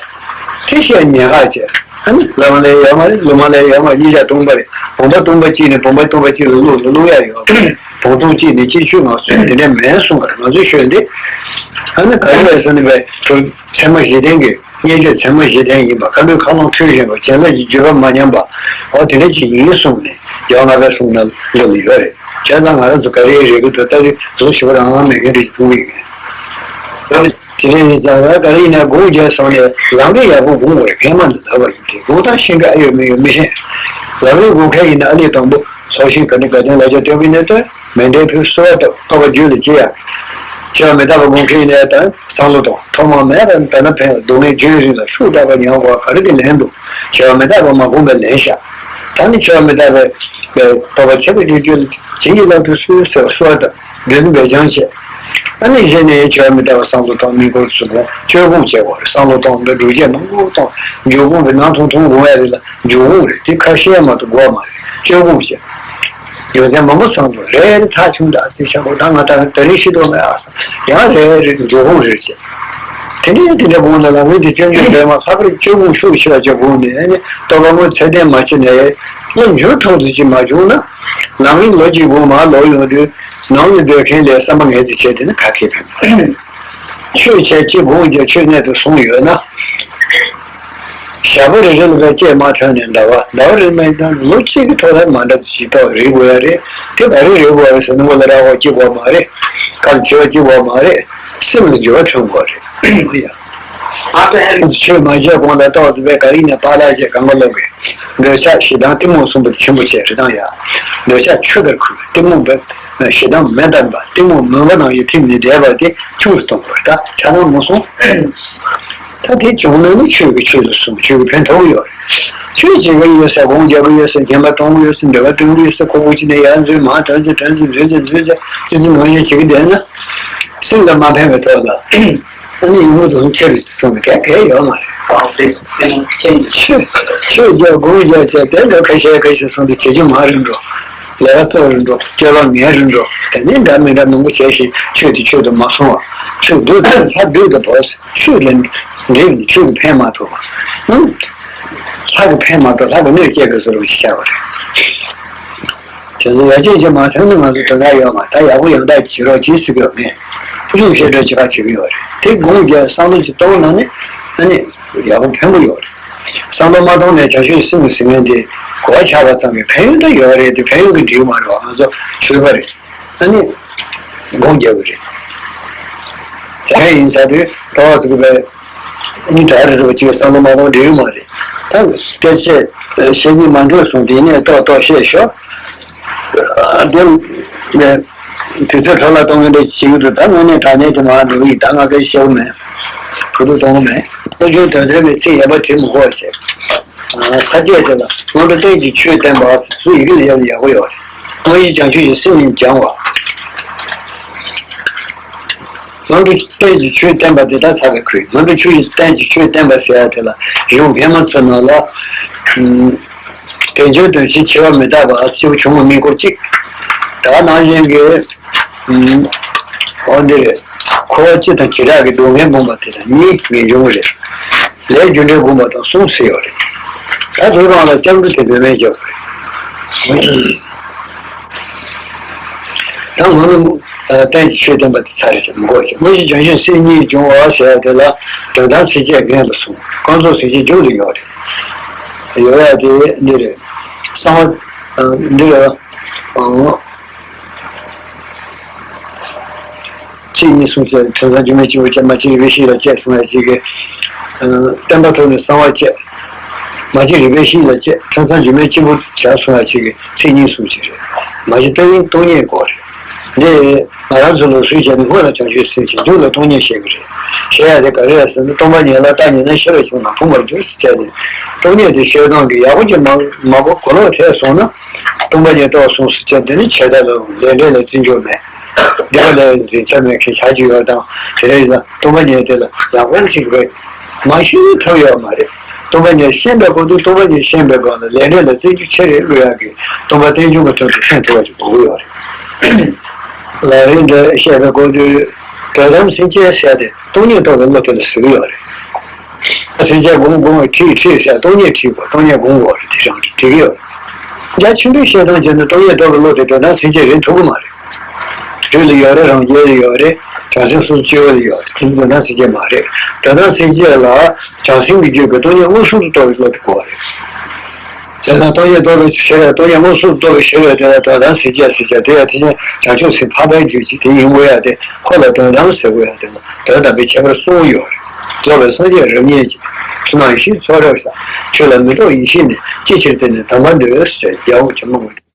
དེ་བཤད་ཉེན་ཁ་བྱས། ཨ་ནི་བླ་མ་ལ་ཡོད་མ་རེད། ལུང་མ་ལ་ཡོད་མ་རེད། གཉིས་ཆ་སྟོང་པ་རེད། བུམ་པ་སྟོང་པ་གཅིག་ནས་བུམ་པ་སྟོང་པ་གཅིག་ལ་བླུགས་ནས་བླུགས་ཡ་ཡོད་མ་རེད། བོང་སྟོང་གཅིག་ནས་གཅིག་ཆུད་ང་གསུམ་དེ་འདྲ་མེད་གསུང་བ་རེད། ང་ཚོས་ཤོད་འདི། ཨ་ནི་ག་རེ་རེད་ཟེར་ན་བས་ཁྱོད་ཚད་མ་བཞི་ལྡན་གྱི་སྙན་བརྒྱུད་ཚད་མ་བཞི་ལྡན་ཡིན་པ། བཀའ་འགྲོའི་མཁའ་ཀློང་ཐོས་བཞིན་པ། བྱིན་རླབས་ཀྱི་བརྒྱུད་པ་མ་ཉམས་པ། འོ་དེ་འདྲ་ཅིག་ཡིན་གསུངས་ནས་རྒྱལ་བ་ལྔ་པའི་གསུང་ནང་ལ་ཡོད་རེད། བྱས་ཙང་ང་རང་ཚོ་ག་རེ་རེད་གི་འདུག་ལྟ་དུས་བཟོ་ཞིག་རང་མེད་མཁན་རེད་ཅེས་མཐོང་གི་ཡོད། དེ་རིང་ཡིན་ཙང་ར་ག་རེ་ཡིན་ན་དགོངས་རྒྱག་སོང་ནས་ལམ་རིམ་ཡག་པོ་དགོངས་དགོས་རེད། ཕན་མ་འདི་ལབ་པ་ཡིན་ཏེ་དགོངས་དག་ཤེས་མཁན་ཨ་ཡོད་མི་ཡོད་མི་ཤེས། ལམ་རིམ་དགོངས་མཁན་ཡིན་ན་ཨ་ལས་དང་པོ་ཚོགས་ཞིང་ག་ནས་དགའ་ལྡན་ལ་རྒྱ་སྟོན་གྱི་གནད་དོན་མཎྜལ་ཕུལ། གསོལ་བ་བཏབ། བསྟོད་པ་རྒྱུད་ལ་སྐྱེ་ཡག་བྱ་བ་མི་རྟག་པ་དགོངས་མཁན་ཡིན་ན་དང་བསམ་བློ་གཏོང་། ཐོག་མ་མེད་པ་དག་སྣང་འཕེལ་ཡག་སྡུག་བསྔལ་རྒྱུན་རིང་ལ་ཤུགས་དྲག་པ་མྱོང་དགོས་པ་ག་རེ་གི་ལན་འདུག་བྱ་བ་མི་རྟག་པ་མ་བསྒོམས་པའི་ལན་བཤད། ད་ནི་བྱ་བ་མི་རྟག་པའི་བསྟོད་པ་བྱས་པ་རྒྱུད་ལ་བྱིན་གྱིས་བརླབ་ཏུ་གསོལ་ཟེར་བ་གསོལ་བ་བཏབ། འདི་ནི་འབད་བྱང་བྱས། ཨ་ནི་གཞི་ནས་བྱ་བ་མི་རྟག་པ་བསམ་བློ་གཏོང་། དམིགས་སྐོར་ཚུལ་དགོངས་བཅོས་སྒོམ་བྱེད་དགོས་རེད། བསམ་བློ་གཏོང་བའི་སྒྲུབ་བྱེད་མང་པོ་གཏོང་། འཇུག་སྒོམ་པའི་ནང་ཐུང་ཐུང་སྒོམ་ཡ་རེད་ལ་འཇུག་སྒོམ་རེད། དེ་ཁ་ཤས་མ་གཏོགས་དགོས་མ་རེད། བཅོས་སྒོམ་བྱེད། རྒྱུ་མཚན་མང་པོ་བསམ་བློ་རེ་རེ་ཐག་ཆུང་དྲགས་ཚེ་ཤ་ཁོ་ད་ང་ད་དེ་རིང་ཤི་དོགས་མེད་ཨ་ས་ཡང་རེ་རེ་འཇུག་སྒོམ་རེ་བྱེད། དེ་འདྲའི་དེ་འདྲ་སྒོམ་ལ་ལམ་རིམ་དེ་སྐྱོན་བརྗོད་འདྲེས་མ་ལྷག་པར་བཅོས་སྒོམ་ཤུགས་ཆེ་བ་བཅོས་སྒོམ་ནས་ཨ་ནི་བསྟོད་པ་སྔོན་ཚད་ལྡན་མ་བྱས་ནས་བློ་འགྱུར་ཐོག་ཏུ་ཅིག་མ་བྱུང་ན། ལམ་རིམ་ལོ་གཅིག་གོང་མར་ལོག་ཡོང་དུས་ནང་ལ་སྡོད་མཁན་ལས་བསམ་པ་ངལ་ཙམ་བྱས་དེ་ནི་ཁ་ཁེ་ཕན། ཆོས་བྱས་ཅི་དགོངས་ཀྱང་ཆོས་གནད་དུ་སོང་ཡོད་ན། ཞག་པོ་རེ་རེ་ལ་བས་སྐྱེས་མ་ཐོན་ནས་ཟླ་བ་ཟླ་བ་རེ་མ་ཡིན་ན་ལོ་གཅིག་གི་ཐོག་ལ་མ་འདྲ་ཅིག་ཏོག་རེག་དགོས་ཡ་རེད། དེ་ག་རེ་རེག་དགོས་རེད་ཟེར་ན་མགོ་ལ་ར་བ་སྐྱེ་དགོས་མ་རེད། ཁ་ལ་མཆེ་བ་སྐྱེ་དགོས་མ་རེད། སེམས་ལ་འགྱུར་བ་ཐོན་དགོས་རེད། ཆོས་མ་བྱས་གོང་ལ་ཏོག་ཙམ་པས་ག་རེ་ཡིན་ན་པཱ་ལགས་ཞེས་གང་ག་ལབ་དགོས། འདོད་ཆགས་ཞེ་སྡང་གཏི་མུག་གསུམ་པོ་ཆེན་པོ་བྱས་རེད་དང་ཡ། འདོད་ཆགས་ཆུ་ལྟར་ཁུར། གཏི་མུག་པའི་ཞེ་སྡང་མེ་ལྟར་འབར། གཏི་མུག་མུན་པ་ནང་བཞིན་ཐིམ་ནས་བསྡད་པ་དེ་ཆུ་རུ་གཏོང་དགོས་རེད། ད་ཆ་ཚང་མ་སོང་། ད་དེ་བྱུང་ན་ནི་ཆོས་ཀྱི་ཆོས་ལ་སོང་ཆོས་ཀྱི་ཕན་ཐོགས་ཡོད་རེད། ཆོས་བྱེད་ཀྱི་ཡོད་ས་སྒོམ་རྒྱག་གི་ཡོད་ས་བདེན་པ་གཏོང་གི་ཡོད་ས་འདོད་པ་སྟོན་གི་ཡོད་ས་ཁོ་བོ་ཅི་ནས་ཡར་འཛུལ་མར་དོན་ཚེ་དོན་ཚེ་འཛུལ་ཚེ་འཛུལ་ཚེ་ཙི་ཙི་ནང་བཞིན་བྱེད་ཀྱི་བསྡད་ན། སེམས་ལ་མ་ཕན་པའི་ཐོག་ལ། ཨ་ནི་ཡུལ་དུ་སོང་ཁྱེར་སོང་ནས་གལ་གལ་ཡོད་མ་རེད། ཆོས་ཆོས་རྒྱག་སྒོམ་རྒྱག་བྱས་དེ་འདྲ་ཁ་ཤས་ཁ་ཤས་སོང་དུ་བྱེད་རྒྱུ་མ་རེད་འགྲོ། ལས་ཀ་གཙོ་རེད་འགྲོ། སྤྱོད་པ་ངན་རེད་འགྲོ། དེ་ནས་འདྲ་མི་འདྲ་མང་པོ་བྱས་ཤིང་ཆོས་དེ་ཆོས་དུ་མ་སོང་བ། ཆོས་སྡུག་དང་ལྷ་སྡུག་ཏུ་བབས། ཆོས་ལ་འདྲེས་ནས་ཆོས་ཀྱི་ཕན་མ་ཐོགས་པ། ཨང་། ལྷ་གི་ཕན་མ་ཐོགས་ལྷ་གི་གནོད་སྐྱེལ་བའི་བཟོ་འདྲ་ཞིག་བྱས་པ་རེད། དེ་ཚོ་ཡར་རྒྱས་ཀྱི་མ་ཐོན་ན་ང་ཚོ་དོན་དག་ཡོད་མ་རེད། ད་ཡག་པོ་ཡང་དག་བྱེད་རོགས་གྱིས་ཟེར་གྱི་ཡོད་མེད། སྒྲུབ་བྱེད་འགྲོ་བྱེད་ཁ་བྱེད་ཀྱི་ཡོད་རེད། དེ་དགོངས་རྒྱག་བསམ་བློ་ཅིག་གཏོང་ན་ནི་ཨ་ནི་ཡག་པོ་ཕན་པོ་ཡོད་རེད། བསམ་བློ་མ་གཏོང་ནས་བྱང་ཆུབ་སེམས་ཀྱི་ཟིན་ངན་དེ་གོ་ཆགས་པ་ཙམ་གྱིས་ཕན་ཡོན་ད་ཡོད་རེད་དེ་ཕན་ཡོན་གྱི་འབྲས་བུ་མ་རེད་བ། ང་ཚོ་ཆོས་པ་རེད། ཨ་ནི་དགོངས་རྒྱག་གི་རེད། དེ་འདྲ་ཡིན་ས་དུས་ཏོག་ཙམ་གྱི་བས། ཨ་ནི་ད་རེ་རེ་བ་གཅིག་བསམ་བློ་མ་གཏོང་འབྲས་བུ་མ་རེད། ད་སྐད་ཆ་བཤད་སྙིང་མ་འདོད་སོང་དེ་ནས་ཏོག་ཏོག་བཤད་ཤོག་དེ་ནས་དུས་ཚོད་འཕྲོ་བརླག་གཏོང་གི་འདྲ་བྱེད་ཀྱི་འདུག་ད་དངོས་གནས་དྲང་གནས་དེ་མ་འགྲོ་གི་ཡིན། ད་ང་སྐད་ཆ་བཤད་གི་མེད། གོ་བསྡུར་གཏོང་གི་མེད། བློ་ཆུང་དོན་ཐོས་པའི་ཚིག་ཡལ་བ་བྲིས་མི་དགོས་ཞེས། ས་བཅད་དེ་ལ་སྔོན་འགྲོ་རྟེན་གྱི་ཆོས་བསྟན་པ་སུ་ཡི་གེ་ལ་ཡལ་ཡག་པོ་ཡོད་རེད། དངོས་གཞི་བྱང་ཆུབ་ཀྱི་སེམས་ཉིད་སྦྱང་བ། སྔོན་འགྲོ་རྟེན་གྱི་ཆོས་བསྟན་པ་དེ་དག་ཚར་བའི་ཁུལ། སྔོན་འགྲོ་ཆོས་ཀྱི་རྟེན་གྱི་ཆོས་བསྟན་པ་ཟེར་ཡ་དེ་ལ་གཞུང་སྔ་མ་ཚོའི་ནང་ལ། དལ་འབྱོར་དོན་ཆེན་འཆི་བ་མི་རྟག་པ་སྐྱེ་བོ་ཆུང་ངུ་དམིགས་སྐོར་གཅིག་ད་ནང་བཞིན་གྱི། འོ་འདི་རེད། འཁོར་བ་སྤྱི་དང་བྱེ་བྲག་གི་སྡུག་བསྔལ་སྒོམ་པ་དེ་དང་གཉིས་ངེས་འབྱུང་རེད། ལས་རྒྱུ་འབྲས་སྒོམ་པ་དང་གསུམ་ཟེར་ཡོད་རེད། ད་དེའི་རང་ལ་སྐྱབས་འགྲོ་དེ་འབད་མེད་བརྒྱབ་རེད། ད་ང་ནི་རྟེན་གྱི་ཆོས་བསྟན་པ་དེ་ཚར་རེད་ཅེས་མི་དགོས་ཀྱི། དངོས་གཞི་བྱང་ཆུབ་སེམས་ཉིད་སྦྱོང་བ་ཟེར་ཡ་དེ་ལ་དོན་དམ་སེམས་བསྐྱེད་ངན་ལ་སོང་། རྐང་ཚུགས་སེམས་བསྐྱེད་མཇུག་ཏུ་ཡོད་རེད། ཡོད་ཡ་དེ་འདི་རེད། གསང་བ་འདི་རེད། ཚིག་གཉིས་གསུངས་ཚེ་ཐོས་བསམ་སྒྱུ་མའི་སྤྱི་བོར་བཅས། མ་སྐྱེས་རིག་པའི་གཤིས་ལ་བཅས་གསུང་ཡ་གཅིག་གིས། བསྟན་པ་ཐོག་ནས་གསང་བ་བཅས། མ་སྐྱེས་རིག་པའི་གཤིས་ལ་བཅས། ཐོས་བསམ་སྒྱུ་མའི་སྤྱི་བོར་བྱ་གསུང་ཡ་གཅིག་གིས་ཚིག་གཉིས་གསུངས་ཀྱི་རེད། མ་གཞི་སྟོང་སྟོང་ཉིད་སྐོར་རེད། འདི་ང་རང་ཚོ་ལུགས་སྲོལ་བྱས་ནས་སྔོན་ལ་བྱང་ཆུབ་སེམས་བསྐྱེད། མཇུག་ལ་སྟོང་ཉིད་བཤད་ཀྱི་རེད། བཤད་ཡ་དེ་ག་རེ་རེད་ཟེར་ན། སྟོང་པ་ཉིད་ལ་བརྟག་ཉིད་ནི། ཤེས་པས་ཆུང་ན་ཕུང་བར་འགྱུར་ཟེར་བྱས་ནས། སྟོང་ཉིད་དེ་ཤེས་སྟངས་ཀྱི་ཡག་པོ་ཅིག་མ་མ་གོ་གོ་ལོག་ཐེབས་སོང་ན། སྟོང་པ་ཉིད་རྟོགས་སོང་ཟེར་བྱས་དེ་ནི་ཆད་ལྟ་ལ་ལས་འབྲས་ལ་བརྩི་འཇོག་མེད། འདི་ག་ལས་འཛིན་ཆ་མེད་མཁན་ཆགས་ཀྱི་ཡོད་དང་། དེ་རེད་ཟེར་སྟོང་པ་ཉིད་དེ་ལ་ཡག་པོ་ཅིག་རེད། མ་ཤེས་ཐབས་ཡོད་མ་རེད། སྟོང་པ་ཉིད་ཤེས་པའི་སྐོར་དུ་སྟོང་པ་ཉིད་ཤེས་པའི་སྒང་ལ་ལས་འབྲས་ལ་བརྩི་འཇོག་ཆེ་རེད་བློ་ཡག་གི་སྟོང་པ་རྟེན་འབྱུང་གི་དོན་དུ་ཐོན་ཐུབ་པ་ཅིག་དགོས་ཀྱི་ཡོད་རེད། ལམ་རིམ་འདི་བཤད་པའི་སྐོར་དུ་དོན་དམ་སེམས་བསྐྱེད་ཟེར་ཏེ་སྟོང་ཉིད་རྟོགས་པའི་བློ་དེ་ལ་ཟེར་གྱི་ཡོད་རེད། སེམས་བསྐྱེད་སྒོམ་སྒོམ་ཁྲིད་ཁྲིད་ཟེར་སྟོང་ཉིད་ཁྲིད་དགོས། སྟོང་ཉིད་སྒོམ་དགོས་རེད། དེ་རང་ཁྲིད་ཀྱི་ཡོད་རེད། རྒྱ་ཆེན་པོའི་བཤད་སྟངས་བྱས་ན་སྟོང་ཉིད་རྟོགས་པའི་བློ་དེ་དོན་དམ་སེམས་བསྐྱེད་རེད་ཐུབ་ཀྱི་མ་རེད། རྒྱུད་ལ་ཡོད་རེད། རང་རྒྱལ་ལ་ཡོད་རེད། བྱང་སེམས་སུ་སྤྱོད་ལ་ཡོད་རེད། དེ་ནི་དོན་དམ་སེམས་བསྐྱེད་མ་རེད། དོན་དམ་སེམས་བསྐྱེད་ལ་བྱང་སེམས་ཀྱི་རྒྱུད་ཀྱི་སྟོང་ཉིད་མངོན་སུམ་དུ་རྟོགས་པའི་བློ་དེ་དགོས་པ་རེད། དེ་ལ་སྟོང་ཉིད་རྟོགས་པའི་ཕྱིར། སྟོང་ཉིད་མངོན་སུམ་དུ་རྟོགས་པའི་ཕྱིར་དེ་ལ་དོན་དམ་སེམས་བསྐྱེད་ཟེར་བྱ། དེ་ཡང་དེ་བཞིན་བྱང་ཆུབ་སེམས་འཕགས་པའི་རྒྱུད་ཅིག་དེ་ཡིན་དགོས་ཡ་དེ། ཁོ་ལ་དོན་དམ་ཟེར་དགོས་ཡ་དེ་ལ་དོན་དམ་པའི་ཁྱད་པར་གསུམ་ཡོད་རེད། རྫོགས་པའི་སངས་རྒྱས་རབ་བརྙེས་ཀྱི། ཕྱི་ནང་ཡེ་ཤེས་ཚོགས་རབ་བསགས། ཆོས་ལ་མི་རྟོག་ཡེ་ཤེས་ནི། ཅི་ཕྱིར་དེ་ནི་དམ་པར་འདོད་ཟེར། རྒྱལ་བ་ཇོ་མོ་དགོངས་ཏེ།